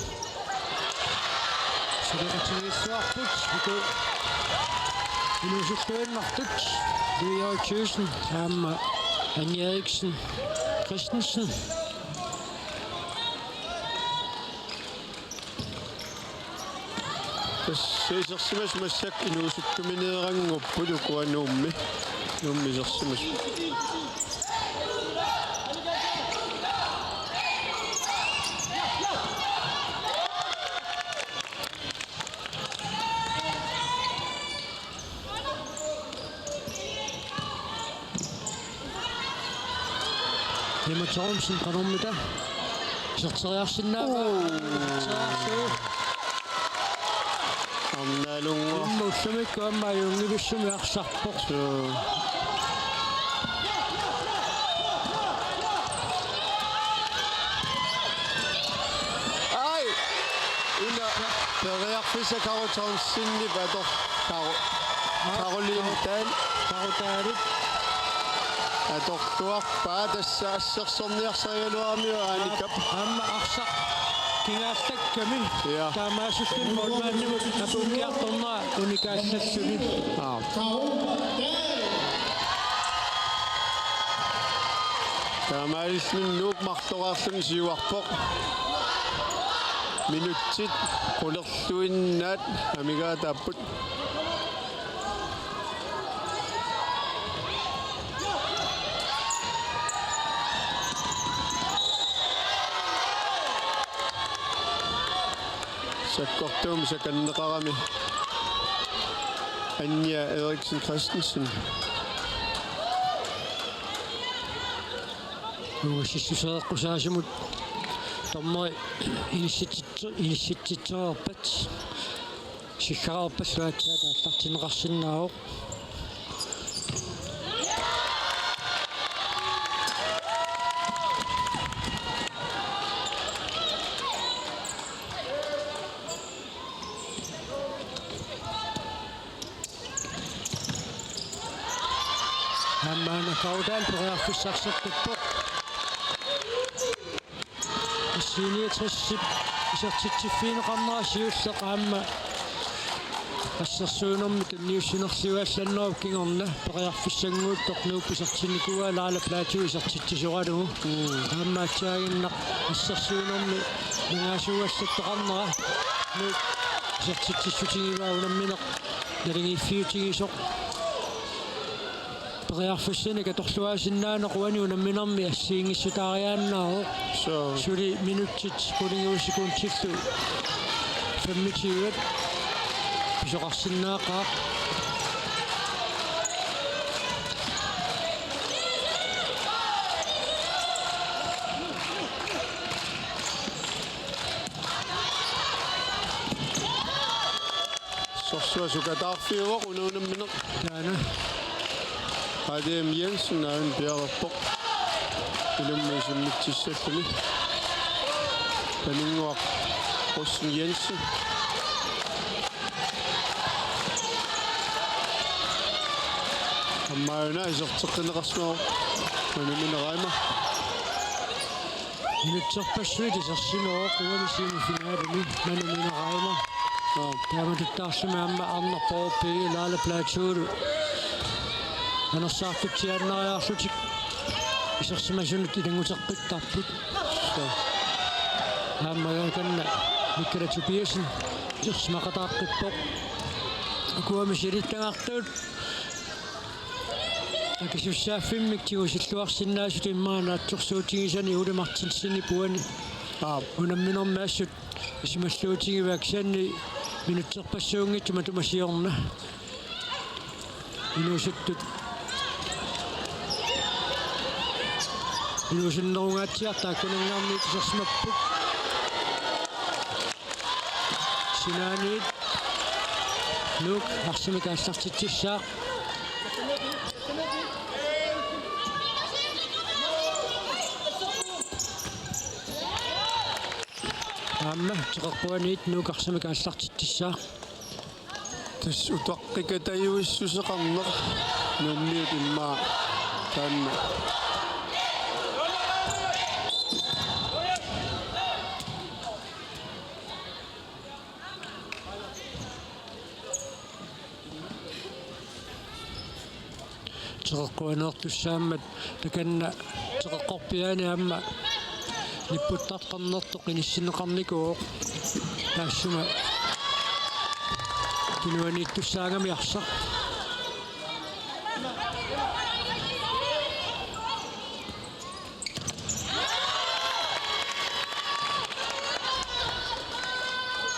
Suleqatigiissuarput. Iku. Inuusuttuinnartut. Iviaartisen. Aamma Anja Eriksen Christensen. Tassa isersimasut massakkut inuusuttumineeranngorput ukua Nuummi. Nuummi isersimasut. Emma Thomsen qanormita. Iserteriarsinnaavaa. Uu. Iserteriarsuuvoq. Arnaalunngua. Imma ullumikkut aamma ajunngivissumik arsarpoq. Suu. Ai! Una periarfissaq Karo Thomsenip ator-, Karo-, Karoline Dahl. Karo Dahlip. Atorluarpaa tassa assersorniarsarigaluaramiuk Anikap. Aamma arsaq kingaallakkami. Ja. Taamaalilluni målmandimut apuukkiartornera unikaallalluni. Aap. Taamaalilluni Nuuk marloraarluni siuarpoq. Minutsit qulerluinnaat amigaataapput. Sakkortuumik sakanneqarami Anja Eriksen Christensen. Uagut sissusereqqusaasimut dommeri inissitsit-, inissitsitsereerpat. Sikkareerpallu aatsaat aallartinneqarsinnaavoq. Aamma Karo Dahl periarfissarsertippoq. Assiiniatrissip isertitsiffigineqarnera siulleq aamma assersuinermi tunniussinerliuallannerup kingorna periarfissannguuttoq Nuup isertinnikuuaa Laala Platou isertitsisoralugu. Mm. Aamma aatsaaginnaq assersuinermi nangaasugallattoqarnera Nuup isertitsissutigivaa unammineq naligiiffiutigisoq. Periarfissanik atorluarsinnaaneq uani unamminermi assigiinngissutaariaannaavoq. Suu. Suli minutsit qulingiluat sekundillu femogtyve pisoqarsinnaaqaaq. Sorsuaq sukataarfiuvoq una unammineq. Taanna. Adam Jensen aana piareerpoq. Ilummut isimmitsissalluni. Paninnguaq Rossen Jensen. Aamma una iserteqqinneqarsimavoq. Manumina Reimer. Minutserpassuit isersimasoq uani semifinalimi Manumina Reimer. Aap. Taamatuttaarlumi aamma Arnaq Poorpii Laala Platoulu anersaartutsiaannariarlutik isersimasunut ilannguteqqittarput. Aap. Aamma kanna Mikkala Tobiassen isersimaqataaqqippoq. Ukuami silittagartut akisussaaffimmik tigusilluarsinnaasut immaqa naatsorsuutigisani Ole Martinsenip uani. Aap. Unamminermi assut isumalluutigivaa kisianni minutserpassuunngitsut matuma siorna. Inuusuttut inuusunnerungaatsiartut taakkunanngaanniit isersimapput. Sinaaniit Nuuk arsamik aallartitsissaaq. Aamma Teqeqquaniit Nuuk arsamik aallartitsissaaq. Tassa utaqqikatajuissuseqarneq Nuummiut immaqa taanna. Teqeqquaneertussaammat takanna Teqeqqorpiaani aamma nipputtartoq qernertoq inissinneqarnikuuvoq. Taassuma tunuaniittussaagami arsaq.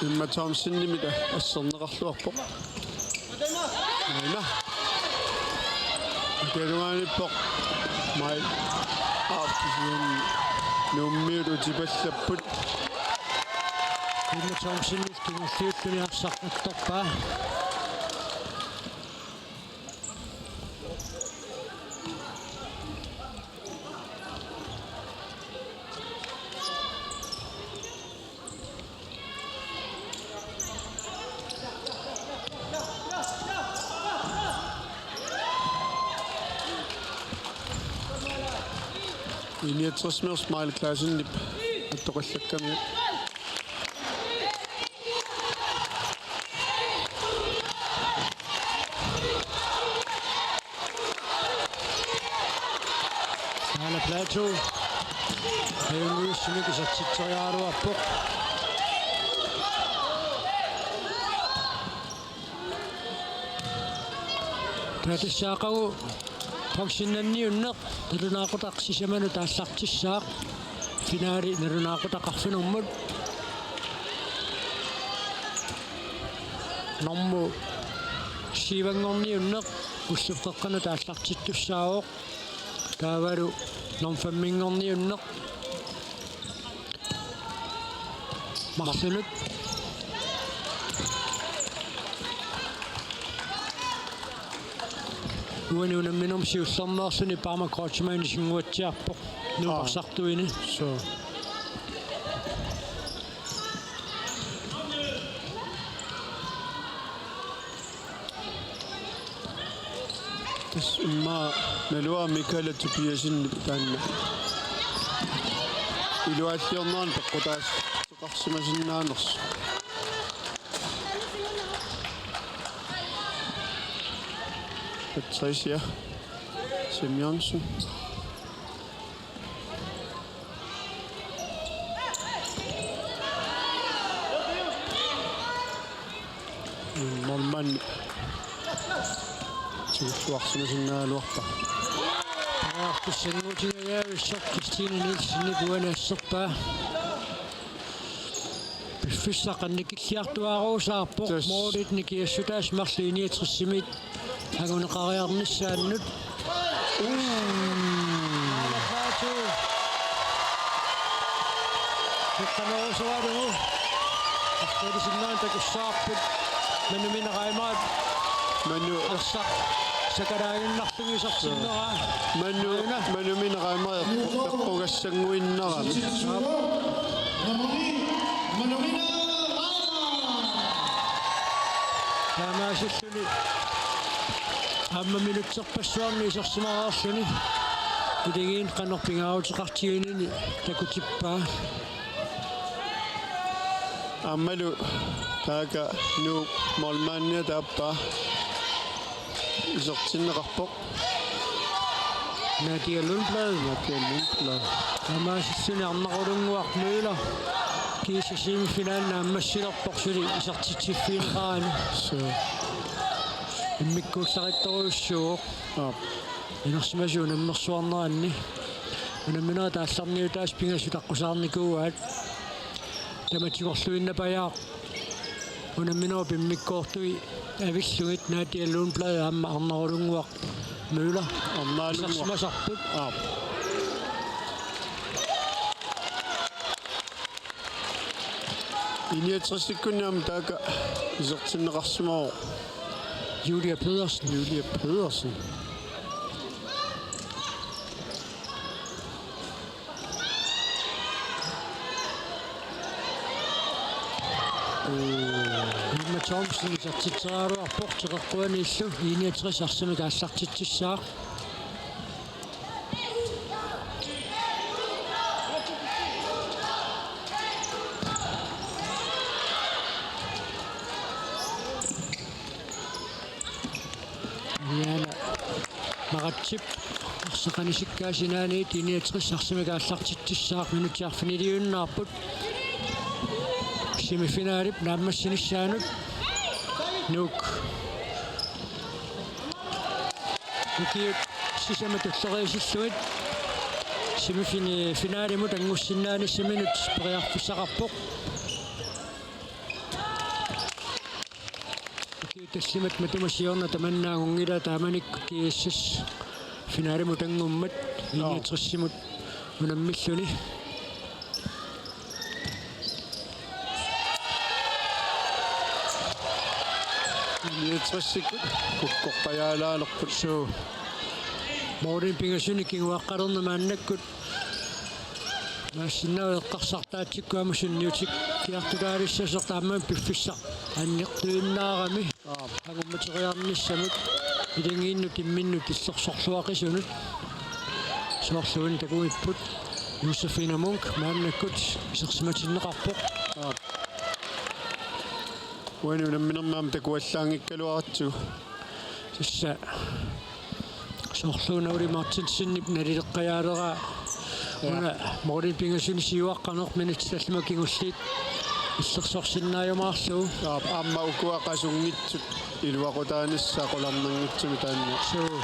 Imma Thomsenimit asserneqarluarpoq. Aana. Akerugaanippoq. Mai. Aap, kisianni Nuummiut utipallapput. Imma Thomsenip kingulliulluni arsaq attorpaa. I niogtresmeersup Michael Clausenip attoqallakkami. Aana Plato. Heunuissunik isertitseriaraluarpoq. Tatissaaqagu boksinnanniunneq nalunaaqutaq sisamanut aallartissaaq. Finaali nalunaaqutaq arfinermut. Normu syvanngorniunneq ullup qeqqanut aallartittussaavoq. Taavalu normu femminngorniunneq marlunut. Uani unamminermi siullermeerluni Paama Kreutzmann isinnguatsiarpoq. Nuuk arsartuini. Suu. Tassa immaqa naluara Mikaela Tobiassenip taanna iluaalliornerani peqqutaasoqarsimasinnaanersoq. Patricia Simonsen. Målmand. Tigulluarsimasinnaagaluarpaa. Periarfissanngutigigaluarpoq Christine Nielsenip uani asserpaa. Piffissaq annikilliartuaarusaarpoq. Tassa. Målit nikiassutaat marluk I niogtresimiit anguneqariarnissaannut. Aana Plato. Eqqanerusualugu. Aqqutissinnaaneq takussavarput. Manu Minereimar. Manu. Arsaq sakalaaginnarlugu isertinneraa. Manu, aana. Manu Minereimar eqqugassannguinnarami. Taamaasilluni aamma minutserpassuarni isersimagaluarluni. Iligiinni qanoq pingaaruteqartiginini takutippaa. Aammalu taakku Nuuk målmandia taappaa. Isertinneqarpoq. Nadia Lundblad. Nadia Lundblad. Taamaasilluni Arnarulunnguaq Møller. Kiisa semifinali naammassilerpoq suli isertitsiffigineqarani. Suu. Immikkuullarissorujussuuvoq. Aap. Inersimasut unammersuarneranni. Unamminerit aallarniutaasa pingasut aqqusaarnikuuaat. Tamatigorluinnapajaaq. Unamminerup immikkoortui avillugit Nadia Lundblad aamma Arnarulunnguaq Møller. Arnarulunnguaq. Isersimasarput. Aap. I-niogtresikkunni aamma taakku isertinneqarsimavoq. Julia Pedersen. Julia Pedersen. Emma Thomsen isertitseriaraluarpoq teqeqquaniillu, I-niogtres arsamik aallartitsissaaq. Juliane Maratsip arsaq anisikkaa sinaaniit I-niogtres arsamik aallartitsissaaq, minutsit arfiniliunnaarput. Semifinalip naammassinissaanut Nuuk ukiut sisamat tulleriisillugit semifini-, finalimut anngussinnaanissaminut periarfissaqarpoq. Ukiut tallimat matuma siorna tamanna angunngilaa, taamanikkut G S S finalimut anngummat, joo, I-niogtresimut unammilluni. I-niogtresikkut kukkorpajaalaalerput. Suu. Målinik pingasuni kinguaqqalerneq maannakkut. Naassinnaavoq eqqarsartaatsikkut aamma sunniutikkiartulaalissasoq, taamaammat piffissaq annertuinnaarami. Aap. Angummateriarnissamut, ilinnginnut imminnut illersorluaqisunut. Soorlu una takugipput Josefine Munk maannakkut isersimatinneqarpoq. Aap. Uani unamminermi aamma takuallaanngikkaluaratsigu. Tassa soorlu una Uli Martinsenip nalileqqajaaleraa. Ja. Una målinik pingasuni siuaqqaneq minutsit tallimat kingulliit illersorsinnaajumaarlugu. Aap, aamma ukua qasunngitsut iluaqutaanissaat qularnanngitsumik taanna. Suu.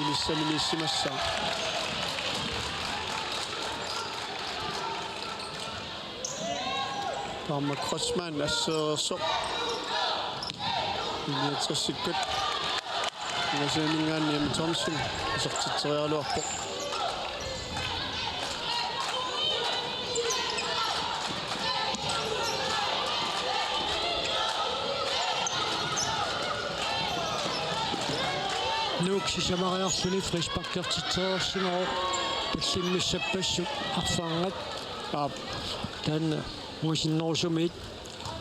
Inissaminiissimassaaq. Aamma Kreutzmann assereersoq. I-niogtresikkut. Pingasuuninngaanniit Emma Thomsen isertitseriaraluarpoq. Nuuk sisamariarluni frisparkertitsereersimavoq, tallimmissappassuk arfernat. Aap. Taanna uisinnerusumiit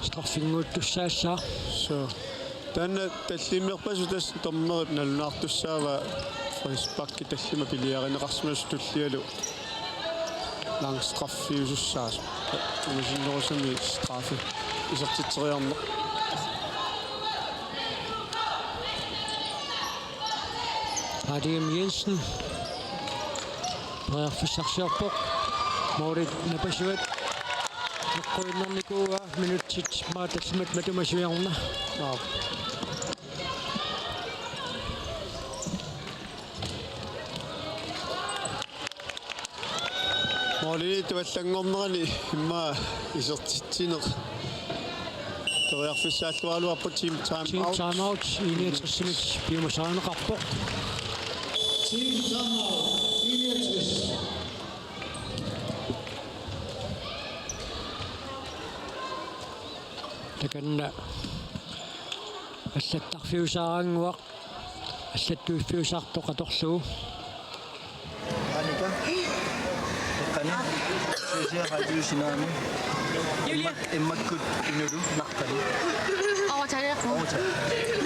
straffinnguuttussaassaaq. Suu. Taanna tallimerpassuit tassa dommerip nalunaartussaavaa frisparki tallimat piliarineqarsimasut tullialu langstraffiusussaasoq. Uisinnerusumiit straffi isertitseriarneq. Adim Jensen periarfissarsiorpoq. Målit napasuat eqquinnarnikuuaa, minutsit maani tallimat matuma siorna. Aap. Målini tuallanngornerani immaqa isertitsineq periarfissaalluaraluarpoq. Team time out. Team time out, I-niogtresimit piumasarineqarpoq. Team time out, I-niogtres. Takanna allattarfiusaarannguaq allattuiffiusaartoq atorlugu. Annika. Qani. Susia Radio Tsunami. Julia. Emma-, Emmakkut Inulu naqqani. Overtager. Overtager.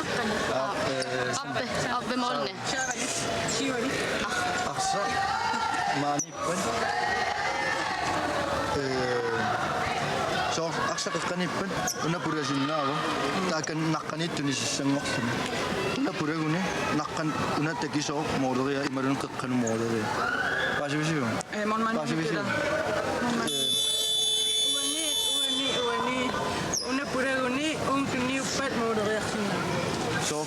Naqqani. Aap, eh, appe, appe målene. Arsaq maaniippat. Eh, soorlu arsaq qeqqaniippat una pulasinnaavoq. Taakani naqqaniit tunisissanngorluni. Una pulaguni naqqani una takisoq måleriaa imaluunniit qeqqanut måleriaa. Paasivisiuk? Eh, målmandimik. Paasivisiuk? Målmand. Eh. Uani, uani, uani. Una pulaguni uunga tunniuppat måleriarsinnaavoq. Suu.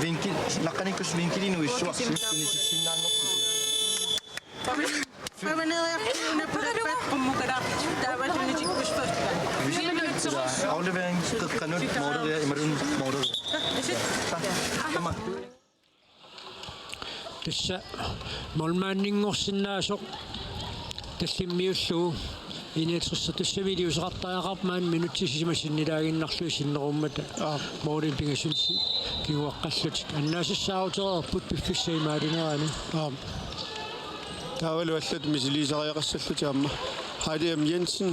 Vinkel, naqqaniikkussaq vinkelinik issuarsi tunisissinnaanngorluni. Una pulappat qummukalaartut taava tunisikkussuakka. Aflevering qeqqanut måleriaa imaluunniit måleriaa. Tassa målmandinngussinnaasoq tallimmiullugu. I-niogtressertussami iliuuseqartariaqarpoq maani minutsit sisamat sinnilaaginnarlugit sinnerummata. Aap. Målimi pingasunit kinguaqqallutik. Annaasinnaasaaruttorput piffissap imaalinerani. Aap. Taavalu allatut misiliisariaqassallutik aamma. Heidi M. Jensen.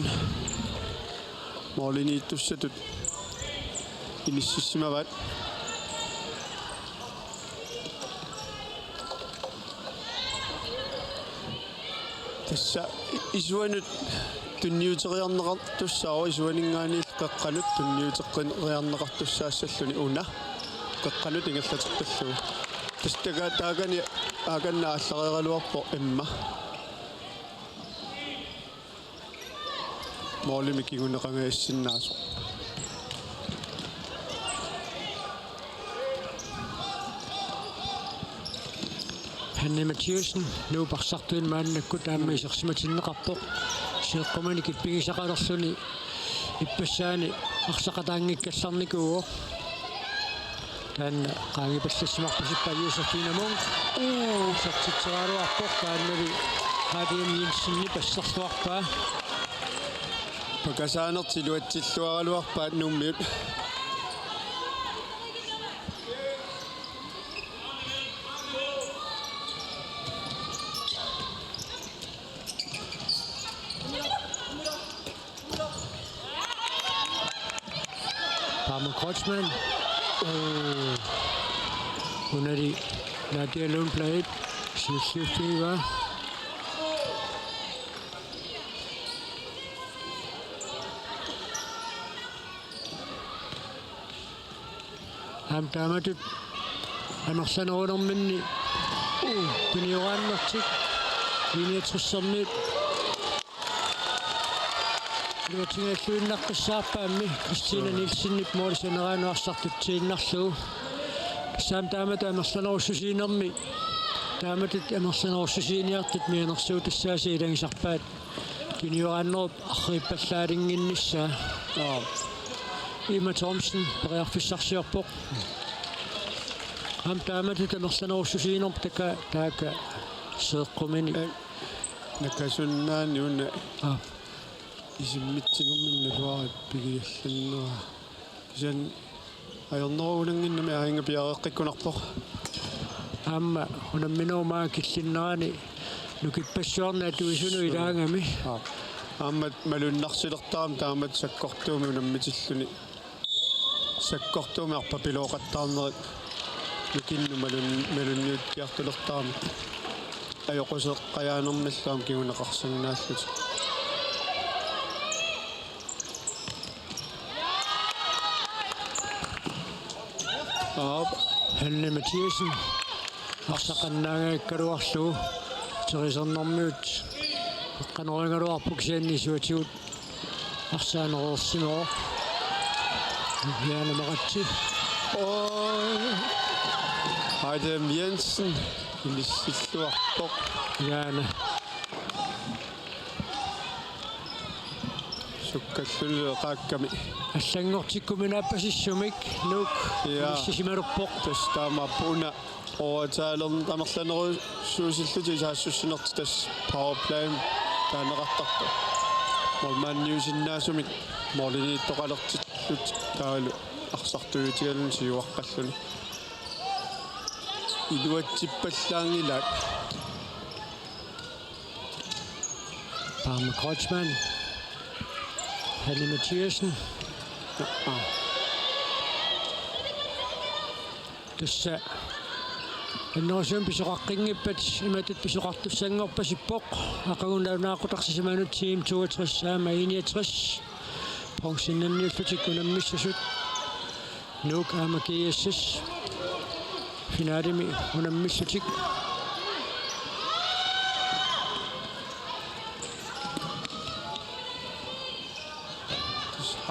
Målimiittussatut inississimavaat. Tassa isuanut tunniuteriarneqartussaavoq, isuaninngaanniit qeqqanut tunniuteriarneqartussaassalluni una. Qeqqanut ingerlateqqillugu. Tassa taga-, taakani aakanna aallareeraluarpoq Emma. Målimi kinguneqangaatsinnaasoq. Hanne Mathiassen, Nuup arsartuinnaq maannakkut aamma isersimatinneqarpoq. Seeqquminik ippigisaqalerluni ippassaani arsaqataanngikkallarnikuuvoq. Taanna qaangipallassimarpasippoq Josefine Munk. Uu, isertitseraluarpoq, taannali H D M Jensenip asserluarpaa. Pakasaanertik iluatsilluaraluarpaat Nuummiut. Paama Kreutzmann. Oo. Unali Nadia Lundblad. Siulliuffigiva. Aamma taamatut amerlanerulerminni, uu, tunioraannertik I-niogtressermiut iluatsingajalluinnaqqissaarpaammi Christina Nielsenip måli saneraanut arsartutsiinnarlugu. Tassa aamma taamatut amerlanerussusiinermi, taamatut amerlanerussusiiniartut mianersuutassaasa ilagisarpaat. Tunioraannerup arriippallaalinnginnissaa. Aap. Emma Thomsen periarfissarsiorpoq. Aamma taamatut amerlanerussusiinerput taakku, taakku Seeqqumini. Eh, Nakasunnaani una. Aap. Isimmitsinerminni naluara ippigiallanneraa. Kisianni ajornerunannginnami aajuna piareeqqikkunarpoq. Aamma unamminerup maanga killinnerani nukippassuarnik atuisunut ilaagami. Aa. Aamma malunnarsilertarami taamatut sakkortuumik unammitilluni. Sakkortuumik arpapilooqattaarnerit nukinnut malun-, malunniukkiartulertarami. Ajoquseqqajaanermillu aamma kinguneqarsinnaallutik. Aap. Hanne Mathiassen. Arsaqannaagaakkaluarlugu. Terisernermiut. Eqqanorigaluarpoq kisianni isuatigut. Arsaanereersimavoq. Jaana Maratse. Oj. Adam Jensen. Inissilluarpoq. Jaana. Sukkalluni eqaakkami. Allanngortikkuminaappasissumik Nuuk. Ja. Inissisimalerpoq. Tassa taamaappoq una overtageren-, amerlanerussuusillutik saassussinertik tassa powerplay taaneqartarpoq. Målmandiusinnaasumik målimiittoqalertillutik taavalu arsartuutigaluni siuaqqalluni. Iluatsippallaanngilaat. Paama Kreutzmann. Hanne Mathiassen. Aa. Tassa annerusumik pisoqaqqinngippata imatut pisoqartussanngorpasippoq. Aqagu nalunaaqutaq sisamanut Team toogtres aamma I-niogtres. Bronzennanniullutik unammissasut. Nuuk aamma G S S finalemi unammillutik.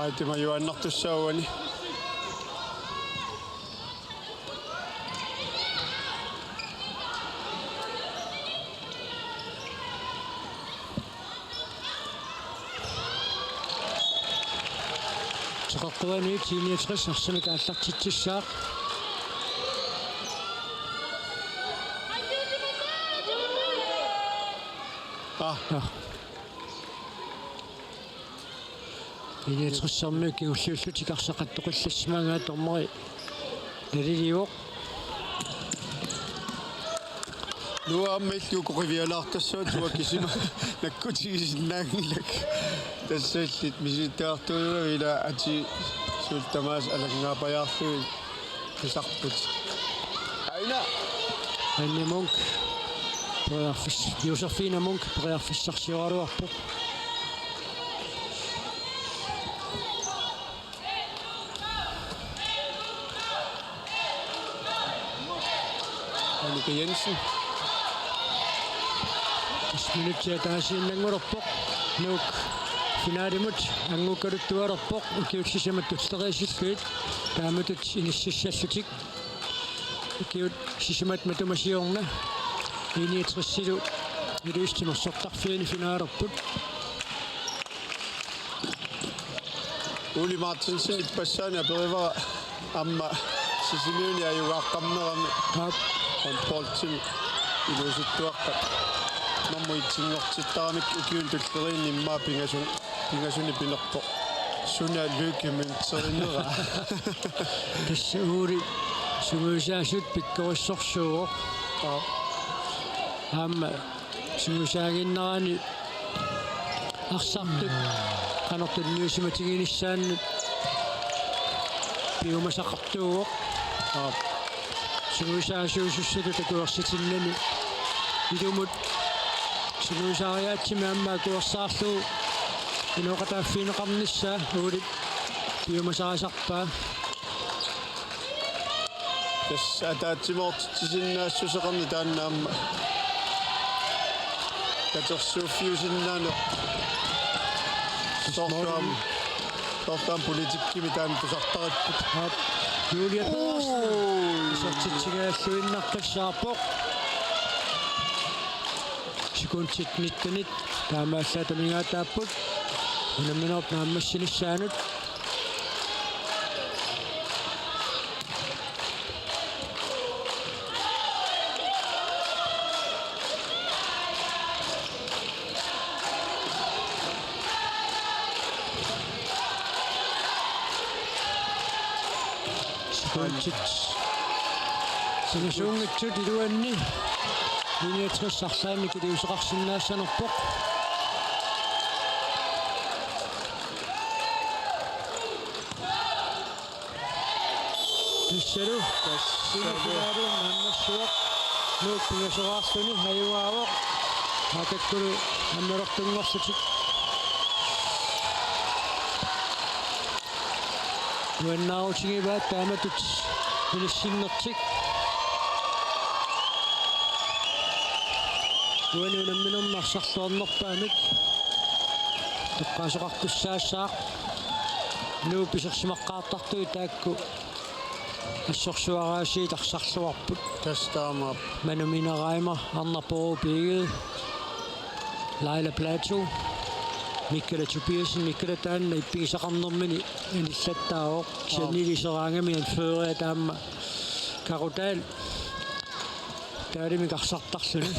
Aatima juaannartussaavani. Teqeqquaniit I-niogtres arsamik aallartitsissaaq. Ah. Ah. I niogtressermiut kingulliullutik arsaq attoqillassimagaat, dommeri naliliivoq. Nuuk aamma illugu ukivialaartassavat, uanga kisima nakkutigisinnaanngilakka. Tassa illit misilittagartuujugaluit, ila atii suut tamaasa alanngaapajaarlugit pisarput. Aina. Anja Munk. Periarfis-, Josefine Munk periarfissarsioraluarpoq. Annika Jensen. Tassa minutsit ataasiinnanngulerpoq. Nuuk finalimut anngukkaluttualerpoq, ukiut sisamat tulleriisillugit taamatut inississallutik. Ukiut sisamat matuma siorna I niogtresilu Ilulissat timersortarfiani finalerput. Ole Martinsen ippassaani aperivara aamma Sisimiuni ajugaaqqammerami. Aap. Håndboldimi iluusuttuaqqat normu et-inngortittaramik ukiuni tulleriinni immaqa pingasu-, pingasunik pinerpoq. Suna Lykke Münzerineraa. Tassa Ole sungiusaasutut pikkorissorsuuvoq. Aap. Aamma sungiusaaginnarani arsartut qanoq tunniusimatiginissaannut piumasaqartuuvoq. Aap. Sungiusaasuusussatut akuersitinnani ilumut sungiusaariaatsimi aamma akuersaarlugu inooqataaffigineqarnissaa Olep piumasarisarpaa. Tassa ataatsimoortitsisinnaassuseqarneq taanna aamma katersuuffiusinnaaneq. Soorlu aamma, soorlu aamma politikkimi taanna tusartaripput. Aap. Julie Pedersen. Uu. Isertitsigaalluinnaqqissaarpoq. Sekundit nittenit taamaallaat amigaataapput unamminerup naammassinissaanut. Sekundit singasuunngitsut iluanni I niogtres arlaannik iliuuseqarsinnaassanerpoq. Tassalu. Tassalu. Semifinalimi naammassivoq. Nuuk pingasoraarluni ajugaavoq. Maannakkulu annertunngorlutik nuannaarutigivaat taamatut inissinnertik. Uani unamminermi arsarluarnerpaamik toqqaasoqartussaassaaq. Nuuk isersimaqqaartartut taakku assorsuaraasiit arsarluarput. Tassa taamaappoq. Manu Mina Reimer, Arnarpoq Rubi Egede, Laila Platou, Mikkala Tobiassen, Mikkala taanna ippigisaqarnermini anillattaavoq. Aap. Kisianni iliseraangami anførerit taama Karo Dahl. Dahlimik arsartarluni.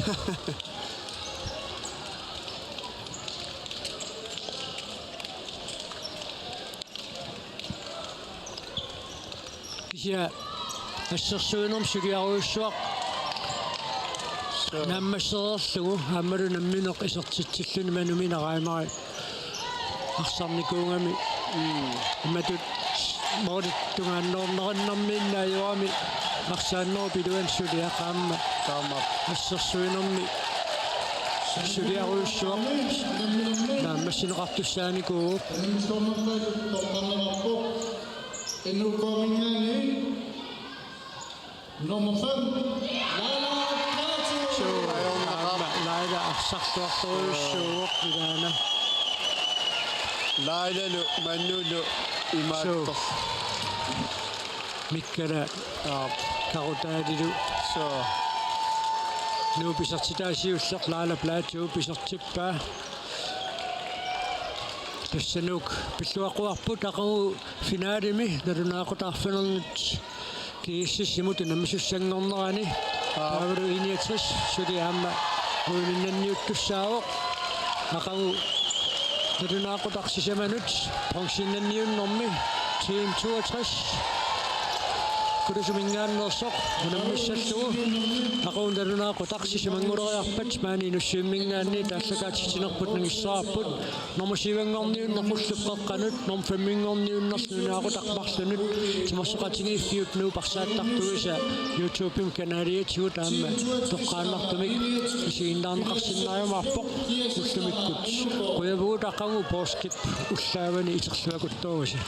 Kisianni assersuinermi suliarujussuaq. Suu. Naammassereerlugu aammalu nammineq isertitsilluni Manu Mina Reimeri arsarnikuugami. Mm. Imatut målip tungaannoornerinnarmiinnaajugami arsaannerup iluani suliaq aamma. Taamaappoq. Assersuinermi suliarujussuaq naammassineqartussaanikuuvoq. N U K-minngaanniit nummer fem, Laila Platou. Suu, aamma Laila arsarluartorujussuuvoq ilaana. Lailalu Manulu imaattoq. Suu. Mikkala. Aap. Karo Dahlilu. Suu. Nuup isertitaa siulleq Laila Platou isertippaa. Tassa Nuuk pilluaqquarput aqagu finalimi nalunaaqutaq arfineq-marlunut G S S-imut unammisussanngornerani. Aap. Taavalu I niogtres suli aamma uininnanniuttussaavoq. Aqagu Nalunaaqutaq sisamanut bronzenniunnermi Team toogtres Kulusiminngaanneersoq unammissallugu. Aqagu nalunaaqutaq sisamannguleriarpat maani Nuussuimminngaanniit aallakaatitsinerput nangissavarput. Nummer syv-nngorniunneq ullup qeqqanut, nummer fem-nngorniunnerlu nalunaaqutaq marlunut timersoqatigiiffiup Nuup arsaattartuisa YouTube-imi kanaliatigut aamma toqqaannartumik isiginnaarneqarsinnaajumaarpoq ullumikkut. Qujavugut aqagu poorskip ullaavani iterluakuttoorisi.